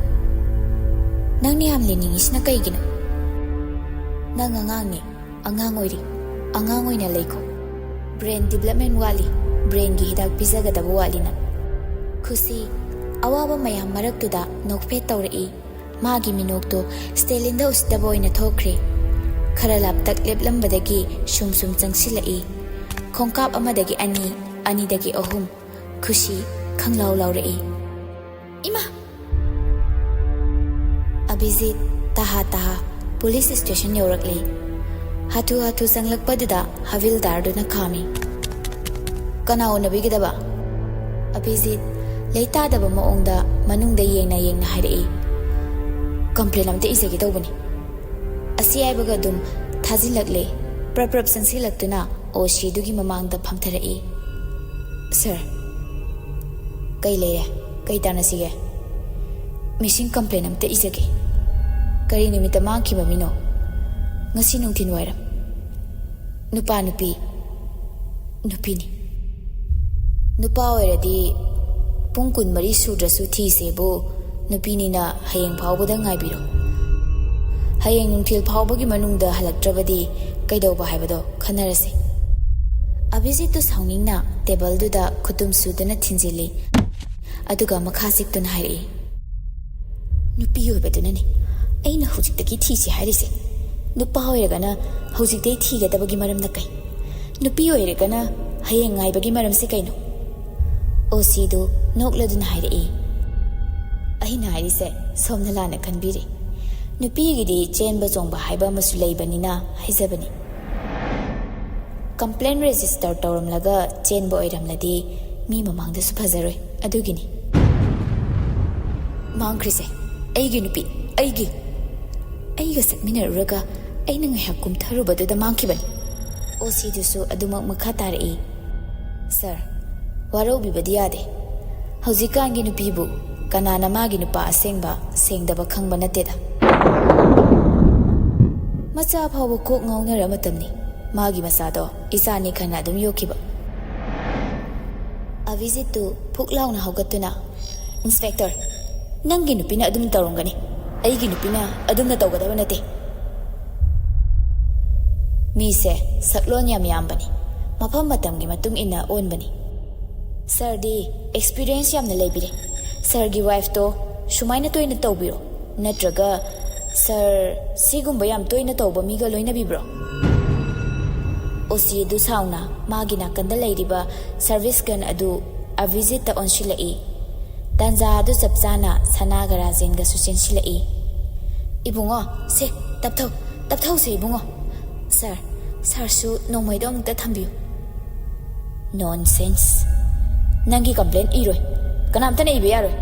ꯅꯪꯅ ꯌꯥꯝ ꯂꯩꯅꯤꯡꯉꯤꯁꯤꯅ ꯀꯩꯒꯤꯅꯣ? ꯅꯪ ꯑꯉꯥꯡꯅꯤ, ꯑꯉꯥꯡ ꯑꯣꯏꯔꯤ, ꯑꯉꯥꯡ ꯑꯣꯏꯅ ꯂꯩꯀꯣ꯫ ꯕ꯭ꯔꯦꯟ ꯗꯤꯕꯦꯂꯞꯃꯦꯟ ꯋꯥꯠꯂꯤ, ꯕ꯭ꯔꯦꯟꯒꯤ ꯍꯤꯗꯥꯛ ꯄꯤꯖꯒꯗꯕ ꯋꯥꯠꯂꯤ ꯅꯪ꯫" ꯈꯨꯁꯤ ꯑꯋꯥꯕ ꯃꯌꯥꯝ ꯃꯔꯛꯇꯨꯗ ꯅꯣꯛꯐꯦꯠ ꯇꯧꯔꯛꯏ꯫ ꯃꯥꯒꯤ ꯃꯤꯅꯣꯛꯇꯣ ꯁ꯭ꯇꯦꯂꯤꯟꯗ ꯎꯁꯤꯠꯇꯕ ꯑꯣꯏꯅ ꯊꯣꯛꯈ꯭ꯔꯦ꯫ ꯈꯔ ꯂꯥꯞꯇꯛ ꯂꯦꯞꯂꯝꯕꯗꯒꯤ ꯁꯨꯝ ꯁꯨꯝ ꯆꯪꯁꯤꯜꯂꯛꯏ꯫ ꯈꯣꯡꯀꯥꯞ ꯑꯃꯗꯒꯤ ꯑꯅꯤ, ꯑꯅꯤꯗꯒꯤ ꯑꯍꯨꯝ, ꯈꯨꯁꯤ ꯈꯪꯂꯥꯎ ꯂꯥꯎꯔꯛꯏ꯫ ꯏꯃꯥ! ꯑꯚꯤꯖꯤꯠ ꯇꯍꯥ ꯇꯍꯥ ꯄꯨꯂꯤꯁ ꯁ꯭ꯇꯦꯁꯟ ꯌꯧꯔꯛꯂꯦ꯫ ꯍꯥꯊꯨ ꯍꯥꯊꯨ ꯆꯪꯂꯛꯄꯗꯨꯗ ꯍꯕꯤꯜꯗꯥꯔꯗꯨꯅ ꯈꯥꯝꯃꯤ꯫ "ꯀꯅꯥ ꯎꯅꯕꯤꯒꯗꯕ?" ꯑꯚꯤꯖꯤꯠ ꯂꯩꯇꯥꯗꯕ ꯃꯑꯣꯡꯗ ꯃꯅꯨꯡꯗ ꯌꯦꯡꯅ ꯌꯦꯡꯅ ꯍꯥꯏꯔꯛꯏ꯫ "ꯀꯝꯄ꯭ꯂꯦꯟ ꯑꯝꯇ ꯏꯖꯒꯦ ꯇꯧꯕꯅꯤ꯫" ꯑꯁꯤ ꯍꯥꯏꯕꯒ ꯑꯗꯨꯝ ꯊꯥꯖꯤꯜꯂꯛꯂꯦ꯫ ꯄ꯭ꯔꯞ ꯄ꯭ꯔꯞ ꯆꯪꯁꯤꯜꯂꯛꯇꯨꯅ ꯑꯣ ꯁꯤꯗꯨꯒꯤ ꯃꯃꯥꯡꯗ ꯐꯝꯊꯔꯛꯏ꯫ "ꯁꯥꯔ, ꯀꯩ ꯂꯩꯔꯦ? ꯀꯩ ꯇꯥꯟꯅꯁꯤꯒꯦ?" "ꯃꯤꯁꯤꯡ ꯀꯝꯄ꯭ꯂꯦꯟ ꯑꯝꯇ ꯏꯖꯒꯦ꯫" "ꯀꯔꯤ ꯅꯨꯃꯤꯠꯇ ꯃꯥꯡꯈꯤꯕ ꯃꯤꯅꯣ?" "ꯉꯁꯤ ꯅꯨꯡꯊꯤꯜ ꯋꯥꯏꯔꯝ꯫" "ꯅꯨꯄꯥ, ꯅꯨꯄꯤ?" "ꯅꯨꯄꯤꯅꯤ꯫" "ꯅꯨꯄꯥ ꯑꯣꯏꯔꯗꯤ ꯄꯨꯡ ꯀꯨꯟꯃꯔꯤ ꯁꯨꯗ꯭ꯔꯁꯨ ꯊꯤꯁꯦꯕꯨ, ꯅꯨꯄꯤꯅꯤꯅ ꯍꯌꯦꯡ ꯐꯥꯎꯕꯗ ꯉꯥꯏꯕꯤꯔꯣ꯫ ꯍꯌꯦꯡ ꯅꯨꯡꯊꯤꯜ ꯐꯥꯎꯕꯒꯤ ꯃꯅꯨꯡꯗ ꯍꯜꯂꯛꯇ꯭ꯔꯕꯗꯤ ꯀꯩꯗꯧꯕ ꯍꯥꯏꯕꯗꯣ ꯈꯟꯅꯔꯁꯦ꯫" ꯑꯚꯤꯖꯤꯠꯇꯨ ꯁꯥꯎꯅꯤꯡꯅ ꯇꯦꯕꯜꯗꯨꯗ ꯈꯨꯇꯨꯝ ꯁꯨꯗꯨꯅ ꯊꯤꯟꯖꯤꯜꯂꯤ꯫ ꯑꯗꯨꯒ ꯃꯈꯥ ꯆꯤꯛꯇꯨꯅ ꯍꯥꯏꯔꯛꯏ, "ꯅꯨꯄꯤ ꯑꯣꯏꯕꯗꯨꯅꯅꯤ ꯑꯩꯅ ꯍꯧꯖꯤꯛꯇꯒꯤ ꯊꯤꯁꯤ ꯍꯥꯏꯔꯤꯁꯦ꯫ ꯅꯨꯄꯥ ꯑꯣꯏꯔꯒꯅ ꯍꯧꯖꯤꯛꯇꯩ ꯊꯤꯒꯗꯕꯒꯤ ꯃꯔꯝꯅ ꯀꯩ? ꯅꯨꯄꯤ ꯑꯣꯏꯔꯒꯅ ꯍꯌꯦꯡ ꯉꯥꯏꯕꯒꯤ ꯃꯔꯝꯁꯦ ꯀꯩꯅꯣ?" ꯑꯣ ꯁꯤꯗꯨ ꯅꯣꯛꯂꯗꯨꯅ ꯍꯥꯏꯔꯛꯏ, "ꯑꯩꯅ ꯍꯥꯏꯔꯤꯁꯦ ꯁꯣꯝꯅ ꯂꯥꯟꯅ ꯈꯟꯕꯤꯔꯦ꯫ ꯅꯨꯄꯤꯒꯤꯗꯤ ꯆꯦꯟꯕ ꯆꯣꯡꯕ ꯍꯥꯏꯕ ꯑꯃꯁꯨ ꯂꯩꯕꯅꯤꯅ ꯍꯥꯏꯖꯕꯅꯤ꯫ ꯀꯝꯄ꯭ꯂꯦꯟ ꯔꯦꯖꯤꯁꯇꯔ ꯇꯧꯔꯝꯂꯒ ꯆꯦꯟꯕ ꯑꯣꯏꯔꯝꯂꯗꯤ ꯃꯤ ꯃꯃꯥꯡꯗꯁꯨ ꯐꯖꯔꯣꯏ, ꯑꯗꯨꯒꯤꯅꯤ꯫" "ꯃꯥꯡꯈ꯭ꯔꯤꯁꯦ ꯑꯩꯒꯤ ꯅꯨꯄꯤ, ꯑꯩꯒꯤ, ꯑꯩꯒ ꯆꯠꯃꯤꯟꯅꯔꯨꯔꯒ ꯑꯩꯅ ꯉꯥꯏꯍꯥꯛ ꯀꯨꯝꯊꯔꯨꯕꯗꯨꯗ ꯃꯥꯡꯈꯤꯕꯅꯤ꯫" ꯑꯣ ꯁꯤꯗꯨꯁꯨ ꯑꯗꯨꯃꯛ ꯃꯈꯥ ꯇꯥꯔꯛꯏ, "ꯁꯥꯔ, ꯋꯥꯔꯧꯕꯤꯕꯗꯤ ꯌꯥꯗꯦ꯫ ꯍꯧꯖꯤꯛꯀꯥꯟꯒꯤ ꯅꯨꯄꯤꯕꯨ ꯀꯅꯥꯅ ꯃꯥꯒꯤ ꯅꯨꯄꯥ ꯑꯁꯦꯡꯕ ꯁꯦꯡꯗꯕ ꯈꯪꯕ ꯅꯠꯇꯦꯗ꯫ ꯃꯆꯥ ꯐꯥꯎꯕ ꯀꯣꯛ ꯉꯥꯎꯅꯔ ꯃꯇꯝꯅꯤ꯫ ꯃꯥꯒꯤ ꯃꯆꯥꯗꯣ ꯏꯆꯥꯅꯤ ꯈꯟꯅ ꯑꯗꯨꯝ ꯌꯣꯛꯈꯤꯕ꯫" ꯑꯚꯤꯖꯤꯠꯇꯨ ꯐꯨꯛ ꯂꯥꯎꯅ ꯍꯧꯒꯠꯇꯨꯅ, "ꯏꯟꯁꯄꯦꯛꯇꯔ, ꯅꯪꯒꯤ ꯅꯨꯄꯤꯅ ꯑꯗꯨꯝ ꯇꯧꯔꯝꯒꯅꯤ꯫ ꯑꯩꯒꯤ ꯅꯨꯄꯤꯅ ꯑꯗꯨꯝꯅ ꯇꯧꯒꯗꯕ ꯅꯠꯇꯦ꯫ ꯃꯤꯁꯦ ꯁꯛꯂꯣꯟ ꯌꯥꯝ ꯌꯥꯝꯕꯅꯤ꯫ ꯃꯐꯝ ꯃꯇꯝꯒꯤ ꯃꯇꯨꯡ ꯏꯟꯅ ꯑꯣꯟꯕꯅꯤ꯫ ꯁꯥꯔꯗꯤ ꯑꯦꯛꯁꯄꯤꯔꯤꯌꯦꯟꯁ ꯌꯥꯝꯅ ꯂꯩꯕꯤꯔꯦ꯫ ꯁꯥꯔꯒꯤ ꯋꯥꯏꯐꯇꯣ ꯁꯨꯃꯥꯏꯅ ꯇꯣꯏꯅ ꯇꯧꯕꯤꯔꯣ, ꯅꯠꯇ꯭ꯔꯒ ꯁꯥꯔ ꯁꯤꯒꯨꯝꯕ ꯌꯥꯝ ꯇꯣꯏꯅ ꯇꯧꯕ ꯃꯤꯒ ꯂꯣꯏꯅꯕꯤꯕ꯭ꯔꯣ?" ꯑꯣ ꯁꯤ ꯑꯗꯨ ꯁꯥꯎꯅ ꯃꯥꯒꯤ ꯅꯥꯀꯟꯗ ꯂꯩꯔꯤꯕ ꯁꯔꯚꯤꯁ ꯒꯟ ꯑꯗꯨ ꯑꯚꯤꯖꯤꯠꯇ ꯑꯣꯟꯁꯤꯜꯂꯛꯏ꯫ ꯇꯥꯟꯖꯥ ꯑꯗꯨ ꯆꯞ ꯆꯥꯅ ꯁꯅꯥꯒ ꯔꯥꯖꯦꯟꯒꯁꯨ ꯆꯦꯟꯁꯤꯜꯂꯛꯏ꯫ "ꯏꯕꯨꯡꯉꯣ, ꯁꯦ, ꯇꯞꯊꯧ, ꯇꯞꯊꯧꯁꯦ ꯏꯕꯨꯡꯉꯣ꯫ ꯁꯥꯔ, ꯁꯥꯔꯁꯨ ꯅꯣꯡꯃꯩꯗꯣ ꯑꯃꯨꯛꯇ ꯊꯝꯕꯤꯌꯨ꯫" "ꯅꯣꯟꯁꯦꯟꯁ꯫ ꯅꯪꯒꯤ ꯀꯝꯄ꯭ꯂꯦꯟ ꯏꯔꯣꯏ꯫ ꯀꯅꯥꯝꯇꯅ ꯏꯕ ꯌꯥꯔꯣꯏ꯫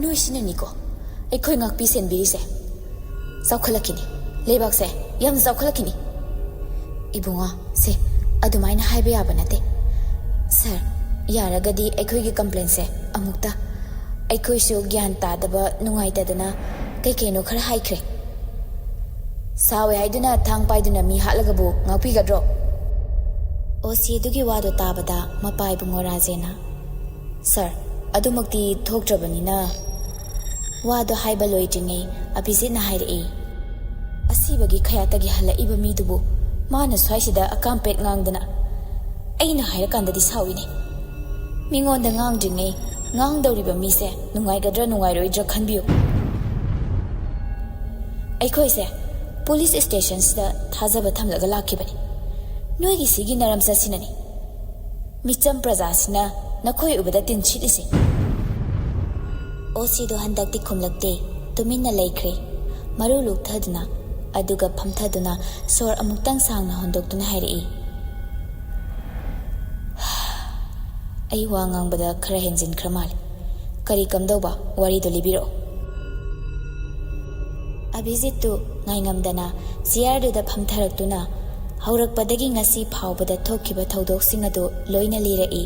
ꯅꯣꯏꯁꯤꯅꯅꯤꯀꯣ ꯑꯩꯈꯣꯏ ꯉꯥꯛꯄꯤ ꯁꯦꯟꯕꯤꯔꯤꯁꯦ꯫ ꯆꯥꯎꯈꯠꯂꯛꯈꯤꯅꯤ꯫ ꯂꯩꯕꯥꯛꯁꯦ ꯌꯥꯝꯅ ꯆꯥꯎꯈꯠꯂꯛꯈꯤꯅꯤ꯫" "ꯏꯕꯨꯡꯉꯣ, ꯁꯦ, ꯑꯗꯨꯃꯥꯏꯅ ꯍꯥꯏꯕ ꯌꯥꯕ ꯅꯠꯇꯦ꯫ ꯁꯥꯔ, ꯌꯥꯔꯒꯗꯤ ꯑꯩꯈꯣꯏꯒꯤ ꯀꯝꯄ꯭ꯂꯦꯟꯁꯦ ꯑꯃꯨꯛꯇ, ꯑꯩꯈꯣꯏꯁꯨ ꯒ꯭ꯌꯥꯟ ꯇꯥꯗꯕ, ꯅꯨꯡꯉꯥꯏꯇꯗꯅ ꯀꯩ ꯀꯩꯅꯣ ꯈꯔ ꯍꯥꯏꯈ꯭ꯔꯦ꯫" "ꯁꯥꯎꯋꯦ ꯍꯥꯏꯗꯨꯅ ꯊꯥꯡ ꯄꯥꯏꯗꯨꯅ ꯃꯤ ꯍꯥꯠꯂꯒꯕꯨ ꯉꯥꯛꯄꯤꯒꯗ꯭ꯔꯣ?" ꯑꯣ ꯁꯤ ꯑꯗꯨꯒꯤ ꯋꯥꯗꯣ ꯇꯥꯕꯗ ꯃꯄꯥ ꯏꯕꯨꯡꯉꯣ ꯔꯥꯖꯦꯟꯅ, "ꯁꯥꯔ, ꯑꯗꯨꯃꯛꯇꯤ ꯊꯣꯛꯇ꯭ꯔꯕꯅꯤꯅ꯫" ꯋꯥꯗꯣ ꯍꯥꯏꯕ ꯂꯣꯏꯗ꯭ꯔꯤꯉꯩ ꯑꯚꯤꯖꯤꯠꯅ ꯍꯥꯏꯔꯛꯏ, "ꯑꯁꯤꯕꯒꯤ ꯈꯌꯥꯠꯇꯒꯤ ꯍꯜꯂꯛꯏꯕ ꯃꯤꯗꯨꯕꯨ ꯃꯥꯅ ꯁ꯭ꯋꯥꯏꯁꯤꯗ ꯑꯀꯥꯝꯄꯦꯠ ꯉꯥꯡꯗꯅ꯫ ꯑꯩꯅ ꯍꯥꯏꯔꯀꯥꯟꯗꯗꯤ ꯁꯥꯎꯏꯅꯦ꯫ ꯃꯤꯉꯣꯟꯗ ꯉꯥꯡꯗ꯭ꯔꯤꯉꯩ ꯉꯥꯡꯗꯧꯔꯤꯕ ꯃꯤꯁꯦ ꯅꯨꯡꯉꯥꯏꯒꯗ꯭ꯔꯥ ꯅꯨꯡꯉꯥꯏꯔꯣꯏꯗ꯭ꯔꯥ ꯈꯟꯕꯤꯌꯨ꯫ ꯑꯩꯈꯣꯏꯁꯦ ꯄꯨꯂꯤꯁ ꯁ꯭ꯇꯦꯁꯟꯁꯤꯗ ꯊꯥꯖꯕ ꯊꯝꯂꯒ ꯂꯥꯛꯈꯤꯕꯅꯤ꯫ ꯅꯣꯏꯒꯤ ꯁꯤꯒꯤ ꯅꯔꯝꯆꯠꯁꯤꯅꯅꯤ ꯃꯤꯆꯝ ꯄ꯭ꯔꯖꯥꯁꯤꯅ ꯅꯈꯣꯏ ꯎꯕꯗ ꯇꯤꯟ ꯁꯤꯠꯂꯤꯁꯦ꯫" ꯑꯣ ꯁꯤꯗꯣ ꯍꯟꯗꯛꯇꯤ ꯈꯨꯝꯂꯛꯇꯦ꯫ ꯇꯨꯃꯤꯟꯅ ꯂꯩꯈ꯭ꯔꯦ꯫ ꯃꯔꯨ ꯂꯨꯛꯊꯗꯨꯅ, ꯑꯗꯨꯒ ꯐꯝꯊꯗꯨꯅ ꯁꯣꯔ ꯑꯃꯨꯛꯇꯪ ꯁꯥꯡꯅ ꯍꯣꯟꯗꯣꯛꯇꯨꯅ ꯍꯥꯏꯔꯛꯏ, "ꯑꯩ ꯋꯥ ꯉꯥꯡꯕꯗ ꯈꯔ ꯍꯦꯟꯖꯤꯟꯈ꯭ꯔ ꯃꯥꯜꯂꯦ꯫ ꯀꯔꯤ ꯀꯝꯗꯧꯕ? ꯋꯥꯔꯤꯗꯣ ꯂꯤꯕꯤꯔꯛꯑꯣ꯫" ꯑꯚꯤꯖꯤꯠꯇꯨ ꯉꯥꯏꯉꯝꯗꯅ ꯆꯤꯌꯔꯗꯨꯗ ꯐꯝꯊꯔꯛꯇꯨꯅ ꯍꯧꯔꯛꯄꯗꯒꯤ ꯉꯁꯤ ꯐꯥꯎꯕꯗ ꯊꯣꯛꯈꯤꯕ ꯊꯧꯗꯣꯛꯁꯤꯡ ꯑꯗꯨ ꯂꯣꯏꯅ ꯂꯤꯔꯛꯏ꯫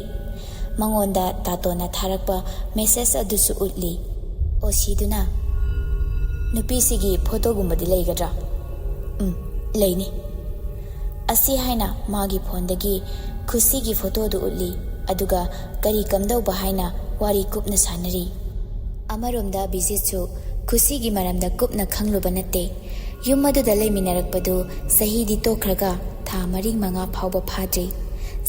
ꯃꯉꯣꯟꯗ ꯇꯥꯇꯣꯟꯅ ꯊꯥꯔꯛꯄ ꯃꯦꯁꯦꯖ ꯑꯗꯨꯁꯨ ꯎꯠꯂꯤ꯫ ꯑꯣ ꯁꯤꯗꯨꯅ, "ꯅꯨꯄꯤꯁꯤꯒꯤ ꯐꯣꯇꯣꯒꯨꯝꯕꯗꯤ ꯂꯩꯒꯗ꯭ꯔꯥ?" "ꯎꯝ, ꯂꯩꯅꯤ꯫" ꯑꯁꯤ ꯍꯥꯏꯅ ꯃꯥꯒꯤ ꯐꯣꯟꯗꯒꯤ ꯈꯨꯁꯤꯒꯤ ꯐꯣꯇꯣꯗꯨ ꯎꯠꯂꯤ, ꯑꯗꯨꯒ ꯀꯔꯤ ꯀꯝꯗꯧꯕ ꯍꯥꯏꯅ ꯋꯥꯔꯤ ꯀꯨꯞꯅ ꯁꯥꯟꯅꯔꯤ꯫ ꯑꯃꯔꯣꯝꯗ ꯕꯤꯖꯤꯠꯁꯨ ꯈꯨꯁꯤꯒꯤ ꯃꯔꯝꯗ ꯀꯨꯞꯅ ꯈꯪꯂꯨꯕ ꯅꯠꯇꯦ꯫ ꯌꯨꯝ ꯑꯗꯨꯗ ꯂꯩꯃꯤꯟꯅꯔꯛꯄꯗꯨ ꯆꯍꯤꯗꯤ ꯇꯣꯛꯈ꯭ꯔꯒ ꯊꯥ ꯃꯔꯤ ꯃꯉꯥ ꯐꯥꯎꯕ ꯐꯥꯗ꯭ꯔꯤ꯫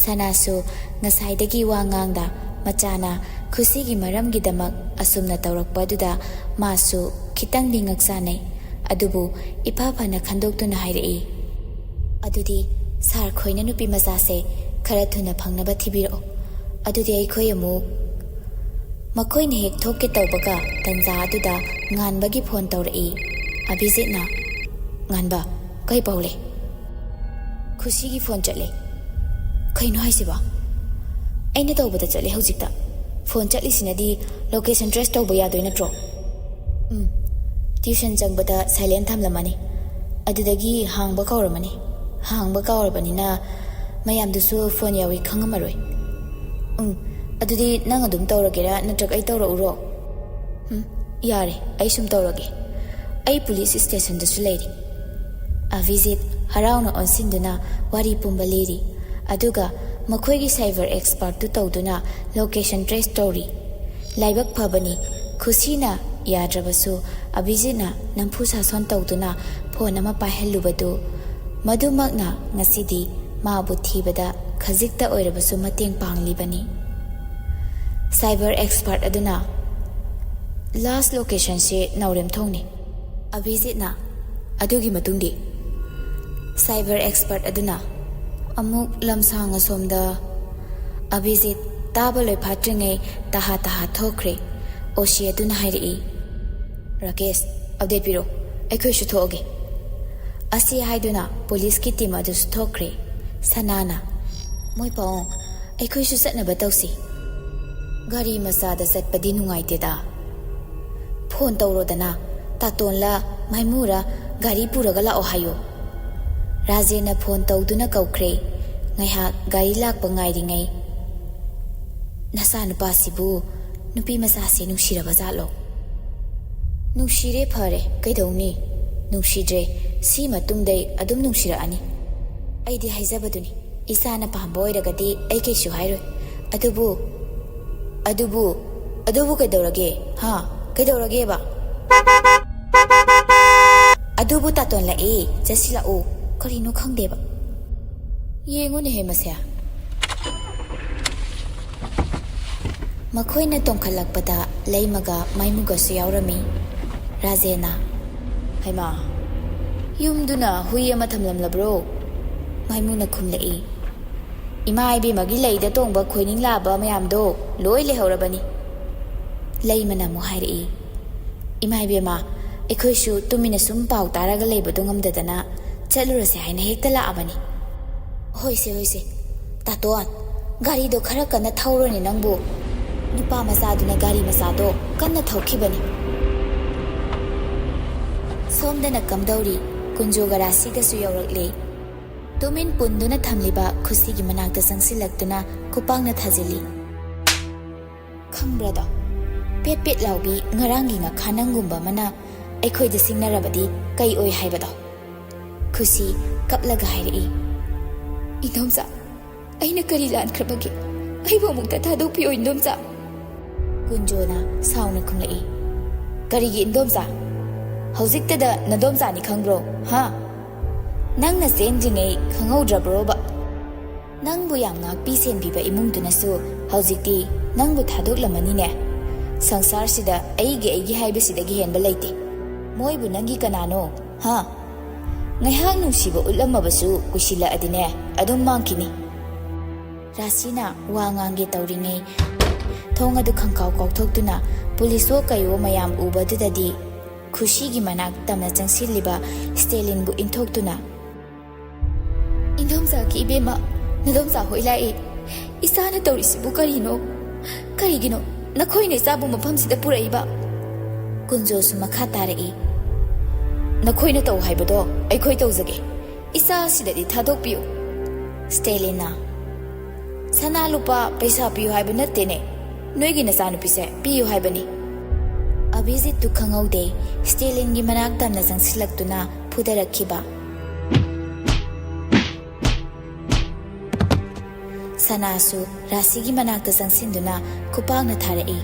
ꯁꯅꯥꯁꯨ ꯉꯁꯥꯏꯗꯒꯤ ꯋꯥ ꯉꯥꯡꯗ ꯃꯆꯥꯅ ꯈꯨꯁꯤꯒꯤ ꯃꯔꯝꯒꯤꯗꯃꯛ ꯑꯁꯨꯝꯅ ꯇꯧꯔꯛꯄ ꯑꯗꯨꯗ ꯃꯥꯁꯨ ꯈꯤꯇꯪꯗꯤ ꯉꯛꯆꯥꯅꯩ꯫ ꯑꯗꯨꯕꯨ ꯏꯐ ꯐꯅ ꯈꯟꯗꯣꯛꯇꯨꯅ ꯍꯥꯏꯔꯛꯏ, "ꯑꯗꯨꯗꯤ ꯁꯥꯔ ꯈꯣꯏꯅ ꯅꯨꯄꯤ ꯃꯆꯥꯁꯦ ꯈꯔ ꯊꯨꯅ ꯐꯪꯅꯕ ꯊꯤꯕꯤꯔꯛꯑꯣ꯫ ꯑꯗꯨꯗꯤ ꯑꯩꯈꯣꯏ ꯑꯃꯨꯛ꯫ ꯃꯈꯣꯏꯅ ꯍꯦꯛ ꯊꯣꯛꯀꯦ ꯇꯧꯕꯒ ꯇꯟꯖꯥ ꯑꯗꯨꯗ ꯉꯥꯟꯕꯒꯤ ꯐꯣꯟ ꯇꯧꯔꯛꯏ꯫ ꯑꯚꯤꯖꯤꯠꯅ, "ꯉꯥꯟꯕ, ꯀꯩ ꯄꯥꯎ ꯂꯩ?" ꯈꯨꯁꯤꯒꯤ ꯐꯣꯟ ꯆꯠꯂꯦ꯫ "ꯀꯩꯅꯣ ꯍꯥꯏꯁꯤꯕꯣ?" "ꯑꯩꯅ ꯇꯧꯕꯗ ꯆꯠꯂꯦ ꯍꯧꯖꯤꯛꯇ꯫ ꯐꯣꯟ ꯆꯠꯂꯤꯁꯤꯅꯗꯤ ꯂꯣꯀꯦꯁꯟ ꯇ꯭ꯔꯦꯁ ꯇꯧꯕ ꯌꯥꯗꯣꯏ ꯅꯠꯇ꯭ꯔꯣ?" "ꯎꯝ꯫ ꯇ꯭ꯌꯨꯁꯟ ꯆꯪꯕꯗ ꯁꯥꯏꯂꯦꯟ ꯊꯝꯂꯝꯃꯅꯤ꯫ ꯑꯗꯨꯗꯒꯤ ꯍꯥꯡꯕ ꯀꯥꯎꯔꯝꯃꯅꯤ꯫ ꯍꯥꯡꯕ ꯀꯥꯎꯔꯕꯅꯤꯅ ꯃꯌꯥꯝꯗꯨꯁꯨ ꯐꯣꯟ ꯌꯥꯎꯏ ꯈꯪꯉꯝꯃꯔꯣꯏ꯫ ꯎꯝ, ꯑꯗꯨꯗꯤ ꯅꯪ ꯑꯗꯨꯝ ꯇꯧꯔꯒꯦꯔꯥ ꯅꯠꯇ꯭ꯔꯒ ꯑꯩ ꯇꯧꯔꯛꯎꯔꯣ?" "ꯎꯝ, ꯌꯥꯔꯦ, ꯑꯩ ꯁꯨꯝ ꯇꯧꯔꯒꯦ꯫ ꯑꯩ ꯄꯨꯂꯤꯁ ꯁ꯭ꯇꯦꯁꯟꯗꯁꯨ ꯂꯩꯔꯤ꯫" ꯑꯚꯤꯖꯤꯠ ꯍꯔꯥꯎꯅ ꯑꯣꯟꯁꯤꯟꯗꯨꯅ ꯋꯥꯔꯤ ꯄꯨꯝꯕ ꯂꯤꯔꯤ꯫ ꯑꯗꯨꯒ ꯃꯈꯣꯏꯒꯤ ꯁꯥꯏꯕꯔ ꯑꯦꯛꯁꯄꯔꯠꯇꯨ ꯇꯧꯗꯨꯅ ꯂꯣꯀꯦꯁꯟ ꯇ꯭ꯔꯦꯁ ꯇꯧꯔꯤ꯫ ꯂꯥꯏꯕꯛ ꯐꯕꯅꯤ, ꯈꯨꯁꯤꯅ ꯌꯥꯗ꯭ꯔꯕꯁꯨ ꯑꯚꯤꯖꯤꯠꯅ ꯅꯝꯐꯨ ꯁꯥꯁꯣꯟ ꯇꯧꯗꯨꯅ ꯐꯣꯟ ꯑꯃ ꯄꯥꯏꯍꯜꯂꯨꯕꯗꯨ, ꯃꯗꯨꯃꯛꯅ ꯉꯁꯤꯗꯤ ꯃꯥꯕꯨ ꯊꯤꯕꯗ ꯈꯖꯤꯛꯇ ꯑꯣꯏꯔꯕꯁꯨ ꯃꯇꯦꯡ ꯄꯥꯡꯂꯤꯕꯅꯤ꯫ ꯁꯥꯏꯕꯔ ꯑꯦꯛꯁꯄꯔꯠ ꯑꯗꯨꯅ, "ꯂꯥꯁ ꯂꯣꯀꯦꯁꯟꯁꯤ ꯅꯥꯎꯔꯦꯝꯊꯣꯡꯅꯤ꯫" ꯑꯚꯤꯖꯤꯠꯅ, "ꯑꯗꯨꯒꯤ ꯃꯇꯨꯡꯗꯤ?" ꯁꯥꯏꯕꯔ ꯑꯦꯛꯁꯄꯔꯠ ꯑꯗꯨꯅ, "ꯑꯃꯨꯛ ꯂꯝꯁꯥꯡ ꯑꯁꯣꯝꯗ꯫" ꯑꯚꯤꯖꯤꯠ ꯇꯥꯕ ꯂꯣꯏꯐꯥꯠꯇ꯭ꯔꯤꯉꯩ ꯇꯍꯥ ꯇꯍꯥ ꯊꯣꯛꯈ꯭ꯔꯦ꯫ ꯑꯣꯁꯤ ꯑꯗꯨꯅ ꯍꯥꯏꯔꯛꯏ, "ꯔꯥꯀꯦꯁ, ꯑꯞꯗꯦꯠ ꯄꯤꯔꯛꯑꯣ, ꯑꯩꯈꯣꯏꯁꯨ ꯊꯣꯛꯑꯒꯦ꯫" ꯑꯁꯤ ꯍꯥꯏꯗꯨꯅ ꯄꯨꯂꯤꯁꯀꯤ ꯇꯤꯝ ꯑꯗꯨꯁꯨ ꯊꯣꯛꯈ꯭ꯔꯦ꯫ ꯁꯅꯥꯅ, "ꯃꯣꯏ ꯄꯥꯎ, ꯑꯩꯈꯣꯏꯁꯨ ꯆꯠꯅꯕ ꯇꯧꯁꯤ꯫ ꯒꯥꯔꯤ ꯃꯆꯥꯗ ꯆꯠꯄꯗꯤ ꯅꯨꯡꯉꯥꯏꯇꯦꯗ꯫ ꯐꯣꯟ ꯇꯧꯔꯣꯗꯅ, ꯇꯥꯇꯣꯟꯂ ꯃꯥꯏꯃꯨꯔ ꯒꯥꯔꯤ ꯄꯨꯔꯒ ꯂꯥꯛꯑꯣ ꯍꯥꯏꯌꯣ꯫" ꯔꯥꯖꯦꯟꯅ ꯐꯣꯟ ꯇꯧꯗꯨꯅ ꯀꯧꯈ꯭ꯔꯦ꯫ ꯉꯥꯏꯍꯥꯛ ꯒꯥꯔꯤ ꯂꯥꯛꯄ ꯉꯥꯏꯔꯤꯉꯩ, "ꯅꯆꯥꯅꯨꯄꯥꯁꯤꯕꯨ ꯅꯨꯄꯤ ꯃꯆꯥꯁꯦ ꯅꯨꯡꯁꯤꯔꯕ ꯖꯥꯠꯂꯣ?" "ꯅꯨꯡꯁꯤꯔꯦ, ꯐꯔꯦ, ꯀꯩꯗꯧꯅꯤ? ꯅꯨꯡꯁꯤꯗ꯭ꯔꯦ, ꯁꯤ ꯃꯇꯨꯡꯗꯩ ꯑꯗꯨꯝ ꯅꯨꯡꯁꯤꯔꯛꯑꯅꯤ꯫ ꯑꯩꯗꯤ ꯍꯥꯏꯖꯕꯗꯨꯅꯤ, ꯏꯆꯥꯅ ꯄꯥꯝꯕ ꯑꯣꯏꯔꯒꯗꯤ ꯑꯩ ꯀꯩꯁꯨ ꯍꯥꯏꯔꯣꯏ꯫ ꯑꯗꯨꯕꯨ, ꯑꯗꯨꯕꯨ, ꯑꯗꯨꯕꯨ ꯀꯩꯗꯧꯔꯒꯦ? ꯍꯥ? ꯀꯩꯗꯧꯔꯒꯦꯕ?" "ꯑꯗꯨꯕꯨ ꯇꯥꯇꯣꯟ ꯂꯥꯛꯑꯦ, ꯆꯠꯁꯤ ꯂꯥꯛꯑꯣ꯫" ꯀꯔꯤꯅꯣ ꯈꯪꯗꯦꯕ꯫ ꯌꯦꯡꯉꯨꯅꯦꯍꯦ ꯃꯁꯦ꯫ ꯃꯈꯣꯏꯅ ꯇꯣꯡꯈꯠꯂꯛꯄꯗ ꯂꯩꯃꯒ ꯃꯥꯏꯃꯨꯒꯁꯨ ꯌꯥꯎꯔꯝꯃꯤ꯫ ꯔꯥꯖꯦꯟꯅ, "ꯍꯩꯃꯥ, ꯌꯨꯝꯗꯨꯅ ꯍꯨꯏ ꯑꯃ ꯊꯝꯂꯝꯂꯕ꯭ꯔꯣ?" ꯃꯥꯏꯃꯨꯅ ꯈꯨꯝꯂꯛꯏ꯫ "ꯏꯃꯥ ꯏꯕꯦꯝꯃꯒꯤ ꯂꯩꯗ ꯇꯣꯡꯕ ꯈꯣꯏꯅꯤꯡ ꯂꯥꯕ ꯃꯌꯥꯝꯗꯣ ꯂꯣꯏ ꯂꯩꯍꯧꯔꯕꯅꯤ꯫" ꯂꯩꯃꯅ ꯑꯃꯨꯛ ꯍꯥꯏꯔꯛꯏ, "ꯏꯃꯥ ꯏꯕꯦꯝꯃ, ꯑꯩꯈꯣꯏꯁꯨ ꯇꯨꯃꯤꯟꯅ ꯁꯨꯝ ꯄꯥꯎ ꯇꯥꯔꯒ ꯂꯩꯕꯗꯣ ꯉꯝꯗꯗꯅ ꯆꯠꯂꯨꯔꯁꯦ ꯍꯥꯏꯅ ꯍꯦꯛꯇ ꯂꯥꯛꯑꯕꯅꯤ꯫" "ꯍꯣꯏꯁꯦ, ꯍꯣꯏꯁꯦ꯫ ꯇꯥꯇꯣꯟ, ꯒꯥꯔꯤꯗꯣ ꯈꯔ ꯀꯟꯅ ꯊꯧꯔꯣꯅꯦ ꯅꯪꯕꯨ꯫ ꯅꯨꯄꯥ ꯃꯆꯥꯗꯨꯅ ꯒꯥꯔꯤ ꯃꯆꯥꯗꯣ ꯀꯟꯅ ꯊꯧꯈꯤꯕꯅꯤ꯫" ꯁꯣꯝꯗꯅ ꯀꯝꯗꯧꯔꯤ, ꯀꯨꯟꯖꯣꯒ ꯔꯥꯁꯤꯒꯁꯨ ꯌꯧꯔꯛꯂꯦ꯫ ꯇꯨꯃꯤꯟ ꯄꯨꯟꯗꯨꯅ ꯊꯝꯂꯤꯕ ꯈꯨꯁꯤꯒꯤ ꯃꯅꯥꯛꯇ ꯆꯪꯁꯤꯜꯂꯛꯇꯨꯅ ꯈꯨꯄꯥꯛꯅ ꯊꯥꯖꯤꯜꯂꯤ꯫ "ꯈꯪꯕ꯭ꯔꯥꯗꯣ, ꯄꯦꯠ ꯄꯦꯠ ꯂꯥꯎꯕꯤ ꯉꯔꯥꯡꯒꯤ ꯉꯥꯈꯥ ꯅꯪꯒꯨꯝꯕ ꯑꯃꯅ ꯑꯩꯈꯣꯏꯗ ꯁꯤꯡꯅꯔꯕꯗꯤ ꯀꯩ ꯑꯣꯏ ꯍꯥꯏꯕꯗꯣ?" ꯈꯨꯁꯤ ꯀꯞꯂꯒ ꯍꯥꯏꯔꯛꯏ꯫ "ꯏꯟꯗꯣꯝꯆꯥ, ꯑꯩꯅ ꯀꯔꯤ ꯂꯥꯟꯈ꯭ꯔꯕꯒꯦ? ꯑꯩꯕꯨ ꯑꯃꯨꯛꯇ ꯊꯥꯗꯣꯛꯄꯤꯌꯣ, ꯏꯟꯗꯣꯝꯆꯥ꯫" ꯀꯨꯟꯖꯣꯅ ꯁꯥꯎꯅ ꯈꯨꯝꯂꯛꯏ꯫ "ꯀꯔꯤꯒꯤ ꯏꯟꯗꯣꯝꯆꯥ? ꯍꯧꯖꯤꯛꯇꯗ ꯅꯗꯣꯝꯆꯥꯅꯤ ꯈꯪꯕ꯭ꯔꯣ, ꯍꯥ? ꯅꯪꯅ ꯆꯦꯟꯗ꯭ꯔꯤꯉꯩ ꯈꯪꯍꯧꯗ꯭ꯔꯕ꯭ꯔꯣꯕ? ꯅꯪꯕꯨ ꯌꯥꯝ ꯉꯥꯛꯄꯤ ꯁꯦꯟꯕꯤꯕ ꯏꯃꯨꯡꯗꯨꯅꯁꯨ ꯍꯧꯖꯤꯛꯇꯤ ꯅꯪꯕꯨ ꯊꯥꯗꯣꯛꯂꯝꯃꯅꯤꯅꯦ꯫ ꯁꯪꯁꯥꯔꯁꯤꯗ ꯑꯩꯒꯤ ꯑꯩꯒꯤ ꯍꯥꯏꯕꯁꯤꯗꯒꯤ ꯍꯦꯟꯕ ꯂꯩꯇꯦ꯫ ꯃꯣꯏꯕꯨ ꯅꯪꯒꯤ ꯀꯅꯥꯅꯣ, ꯍꯥ? ꯉꯥꯏꯍꯥꯛ ꯅꯨꯡꯁꯤꯕ ꯎꯠꯂꯝꯃꯕꯁꯨ ꯀꯨꯏꯁꯤꯜꯂꯛꯑꯗꯤꯅꯦ ꯑꯗꯨꯝ ꯃꯥꯡꯈꯤꯅꯤ꯫" ꯔꯥꯁꯤꯅ ꯋꯥ ꯉꯥꯡꯒꯦ ꯇꯧꯔꯤꯉꯩ ꯊꯣꯡ ꯑꯗꯨ ꯈꯪꯀꯥꯎ ꯀꯥꯎꯊꯣꯛꯇꯨꯅ ꯄꯨꯂꯤꯁꯋꯣ ꯀꯩꯋꯣ ꯃꯌꯥꯝ ꯎꯕꯗꯨꯗꯗꯤ ꯈꯨꯁꯤꯒꯤ ꯃꯅꯥꯛ ꯇꯝꯅ ꯆꯪꯁꯤꯜꯂꯤꯕ ꯁ꯭ꯇꯦꯂꯤꯟꯕꯨ ꯏꯟꯊꯣꯛꯇꯨꯅ, "ꯏꯟꯗꯣꯝꯆꯥꯒꯤ ꯏꯕꯦꯝꯃ, ꯅꯗꯣꯝꯆꯥ ꯍꯣꯏ ꯂꯥꯛꯏ꯫ ꯏꯆꯥꯅ ꯇꯧꯔꯤꯁꯤꯕꯨ ꯀꯔꯤꯅꯣ? ꯀꯔꯤꯒꯤꯅꯣ ꯅꯈꯣꯏꯅ ꯏꯆꯥꯕꯨ ꯃꯐꯝꯁꯤꯗ ꯄꯨꯔꯛꯏꯕ?" ꯀꯨꯟꯖꯣꯁꯨ ꯃꯈꯥ ꯇꯥꯔꯛꯏ꯫ "ꯅꯈꯣꯏꯅ ꯇꯧ ꯍꯥꯏꯕꯗꯣ ꯑꯩꯈꯣꯏ ꯇꯧꯖꯒꯦ꯫ ꯏꯆꯥ ꯑꯁꯤꯗꯗꯤ ꯊꯥꯗꯣꯛꯄꯤꯌꯨ꯫" ꯁ꯭ꯇꯦꯂꯤꯟꯅ, "ꯁꯅꯥ ꯂꯨꯄꯥ ꯄꯩꯁꯥ ꯄꯤꯌꯨ ꯍꯥꯏꯕ ꯅꯠꯇꯦꯅꯦ, ꯅꯣꯏꯒꯤ ꯅꯆꯥꯅꯨꯄꯤꯁꯦ ꯄꯤꯌꯨ ꯍꯥꯏꯕꯅꯤ꯫" ꯑꯚꯤꯖꯤꯠꯇꯨ ꯈꯪꯍꯧꯗꯦ, ꯁ꯭ꯇꯦꯂꯤꯟꯒꯤ ꯃꯅꯥꯛ ꯇꯝꯅ ꯆꯪꯁꯤꯜꯂꯛꯇꯨꯅ ꯐꯨꯗꯔꯛꯈꯤꯕ꯫ ꯁꯅꯥꯁꯨ ꯔꯥꯁꯤꯒꯤ ꯃꯅꯥꯛꯇ ꯆꯪꯁꯤꯟꯗꯨꯅ ꯈꯨꯄꯥꯛꯅ ꯊꯥꯔꯛꯏ꯫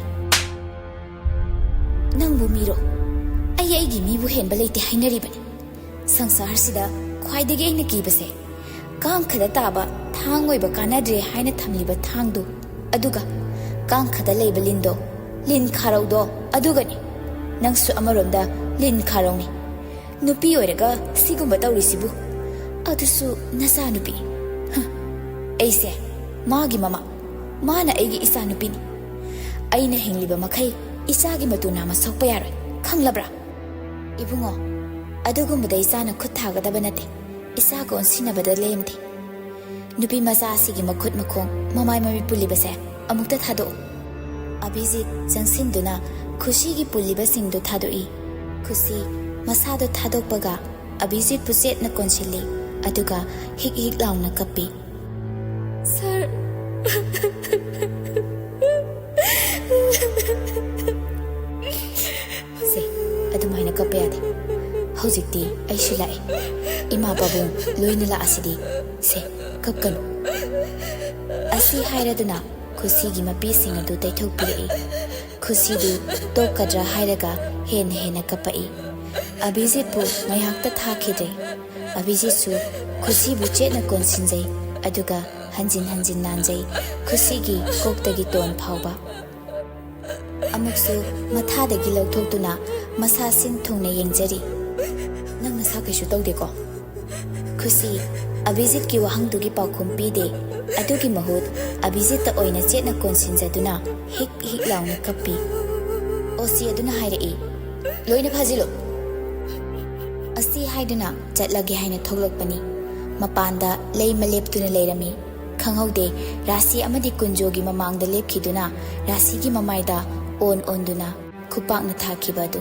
"ꯅꯪꯕꯨ ꯃꯤꯔꯣ? ꯑꯩ ꯑꯩꯒꯤ ꯃꯤꯕꯨ ꯍꯦꯟꯕ ꯂꯩꯇꯦ ꯍꯥꯏꯅꯔꯤꯕꯅꯤ꯫ ꯁꯪꯁꯥꯔꯁꯤꯗ ꯈ꯭ꯋꯥꯏꯗꯒꯤ ꯑꯩꯅ ꯀꯤꯕꯁꯦ ꯀꯥꯡꯈꯗ ꯇꯥꯕ ꯊꯥꯡ ꯑꯣꯏꯕ ꯀꯥꯟꯅꯗ꯭ꯔꯦ ꯍꯥꯏꯅ ꯊꯝꯂꯤꯕ ꯊꯥꯡꯗꯨ, ꯑꯗꯨꯒ ꯀꯥꯡꯈꯗ ꯂꯩꯕ ꯂꯤꯟꯗꯣ, ꯂꯤꯟ ꯈꯥꯔꯧꯗꯣ ꯑꯗꯨꯒꯅꯤ꯫ ꯅꯪꯁꯨ ꯑꯃꯔꯣꯝꯗ ꯂꯤꯟ ꯈꯥꯔꯧꯅꯤ꯫ ꯅꯨꯄꯤ ꯑꯣꯏꯔꯒ ꯁꯤꯒꯨꯝꯕ ꯇꯧꯔꯤꯁꯤꯕꯨ? ꯑꯗꯨꯁꯨ ꯅꯆꯥꯅꯨꯄꯤ꯫ ꯍ, ꯑꯩꯁꯦ ꯃꯥꯒꯤ ꯃꯃꯥ, ꯃꯥꯅ ꯑꯩꯒꯤ ꯏꯆꯥꯅꯨꯄꯤꯅꯤ꯫ ꯑꯩꯅ ꯍꯤꯡꯂꯤꯕ ꯃꯈꯩ ꯏꯆꯥꯒꯤ ꯃꯇꯨ ꯅꯥꯝꯃ ꯁꯣꯛꯄ ꯌꯥꯔꯣꯏ, ꯈꯪꯂꯕ꯭ꯔꯥ? ꯏꯕꯨꯡꯉꯣ, ꯑꯗꯨꯒꯨꯝꯕꯗ ꯏꯆꯥꯅ ꯈꯨꯠ ꯊꯥꯒꯗꯕ ꯅꯠꯇꯦ꯫ ꯏꯆꯥꯒ ꯑꯣꯟꯁꯤꯟꯅꯕꯗ ꯂꯦꯝꯗꯦ꯫ ꯅꯨꯄꯤ ꯃꯆꯥ ꯑꯁꯤꯒꯤ ꯃꯈꯨꯠ ꯃꯈꯣꯡ, ꯃꯃꯥꯏ ꯃꯃꯤꯠ ꯄꯨꯜꯂꯤꯕꯁꯦ ꯑꯃꯨꯛꯇ ꯊꯥꯗꯣꯛꯎ꯫ ꯑꯚꯤꯖꯤꯠ ꯆꯪꯁꯤꯟꯗꯨꯅ ꯈꯨꯁꯤꯒꯤ ꯄꯨꯜꯂꯤꯕꯁꯤꯡꯗꯨ ꯊꯥꯗꯣꯛꯏ꯫ ꯈꯨꯁꯤ ꯃꯁꯥꯗꯣ ꯊꯥꯗꯣꯛꯄꯒ ꯑꯚꯤꯖꯤꯠꯄꯨ ꯆꯦꯠꯅ ꯀꯣꯟꯁꯤꯜꯂꯤ, ꯑꯗꯨꯒ ꯍꯤꯛ ꯍꯤꯛ ꯂꯥꯎꯅ ꯀꯞꯄꯤ꯫ "ꯁꯥꯔ!" "ꯁꯦ, ꯑꯗꯨꯃꯥꯏꯅ ꯀꯞꯄ ꯌꯥꯗꯦ꯫ ꯍꯧꯖꯤꯛꯇꯤ ꯑꯩꯁꯨ ꯂꯥꯛꯑꯦ꯫ ꯏꯃꯥ ꯄꯥꯕꯨꯡ ꯂꯣꯏꯅ ꯂꯥꯛꯑꯁꯤꯗꯤ꯫ ꯁꯦ, ꯀꯞꯀꯅꯨ꯫" ꯑꯁꯤ ꯍꯥꯏꯔꯗꯨꯅ ꯈꯨꯁꯤꯒꯤ ꯃꯄꯤꯁꯤꯡ ꯑꯗꯨ ꯇꯩꯊꯣꯛꯄꯤꯔꯛꯏ꯫ ꯈꯨꯁꯤꯗꯨ ꯇꯣꯛꯀꯗ꯭ꯔꯥ ꯍꯥꯏꯔꯒ ꯍꯦꯟꯅ ꯍꯦꯟꯅ ꯀꯞꯄꯛꯏ꯫ ꯑꯚꯤꯖꯤꯠꯄꯨ ꯉꯥꯏꯍꯥꯛꯇ ꯊꯥꯈꯤꯗ꯭ꯔꯦ꯫ ꯑꯚꯤꯖꯤꯠꯁꯨ ꯈꯨꯁꯤꯕꯨ ꯆꯦꯠꯅ ꯀꯣꯟꯁꯤꯟꯖꯩ, ꯑꯗꯨꯒ ꯍꯟꯖꯤꯟ ꯍꯟꯖꯤꯟ ꯅꯥꯟꯖꯩ, ꯈꯨꯁꯤꯒꯤ ꯀꯣꯛꯇꯒꯤ ꯇꯣꯟ ꯐꯥꯎꯕ꯫ ꯑꯃꯨꯛꯁꯨ ꯃꯊꯥꯗꯒꯤ ꯂꯧꯊꯣꯛꯇꯨꯅ ꯃꯁꯥ ꯁꯤꯟ ꯊꯨꯡꯅ ꯌꯦꯡꯖꯔꯤ꯫ "ꯅꯪ ꯅꯁꯥ ꯀꯩꯁꯨ ꯇꯧꯗꯦꯀꯣ?" ꯈꯨꯁꯤ ꯑꯚꯤꯖꯤꯠꯀꯤ ꯋꯥꯍꯪꯗꯨꯒꯤ ꯄꯥꯎꯈꯨꯝ ꯄꯤꯗꯦ꯫ ꯑꯗꯨꯒꯤ ꯃꯍꯨꯠ ꯑꯚꯤꯖꯤꯠꯇ ꯑꯣꯏꯅ ꯆꯦꯠꯅ ꯀꯣꯟꯁꯤꯟꯖꯗꯨꯅ ꯍꯤꯛ ꯍꯤꯛ ꯂꯥꯎꯅ ꯀꯞꯄꯤ꯫ ꯑꯣꯁꯤ ꯑꯗꯨꯅ ꯍꯥꯏꯔꯛꯏ, "ꯂꯣꯏꯅ ꯐꯥꯖꯤꯜꯂꯨ꯫" ꯑꯁꯤ ꯍꯥꯏꯗꯨꯅ ꯆꯠꯂꯒꯦ ꯍꯥꯏꯅ ꯊꯣꯛꯂꯛꯄꯅꯤ꯫ ꯃꯄꯥꯟꯗ ꯂꯩꯃ ꯂꯦꯞꯇꯨꯅ ꯂꯩꯔꯝꯃꯤ꯫ ꯈꯪꯍꯧꯗꯦ, ꯔꯥꯁꯤ ꯑꯃꯗꯤ ꯀꯨꯟꯖꯣꯒꯤ ꯃꯃꯥꯡꯗ ꯂꯦꯞꯈꯤꯗꯨꯅ ꯔꯥꯁꯤꯒꯤ ꯃꯃꯥꯏꯗ ꯑꯣꯟ ꯑꯣꯟꯗꯨꯅ ꯈꯨꯄꯥꯛꯅ ꯊꯥꯈꯤꯕ ꯑꯗꯨ꯫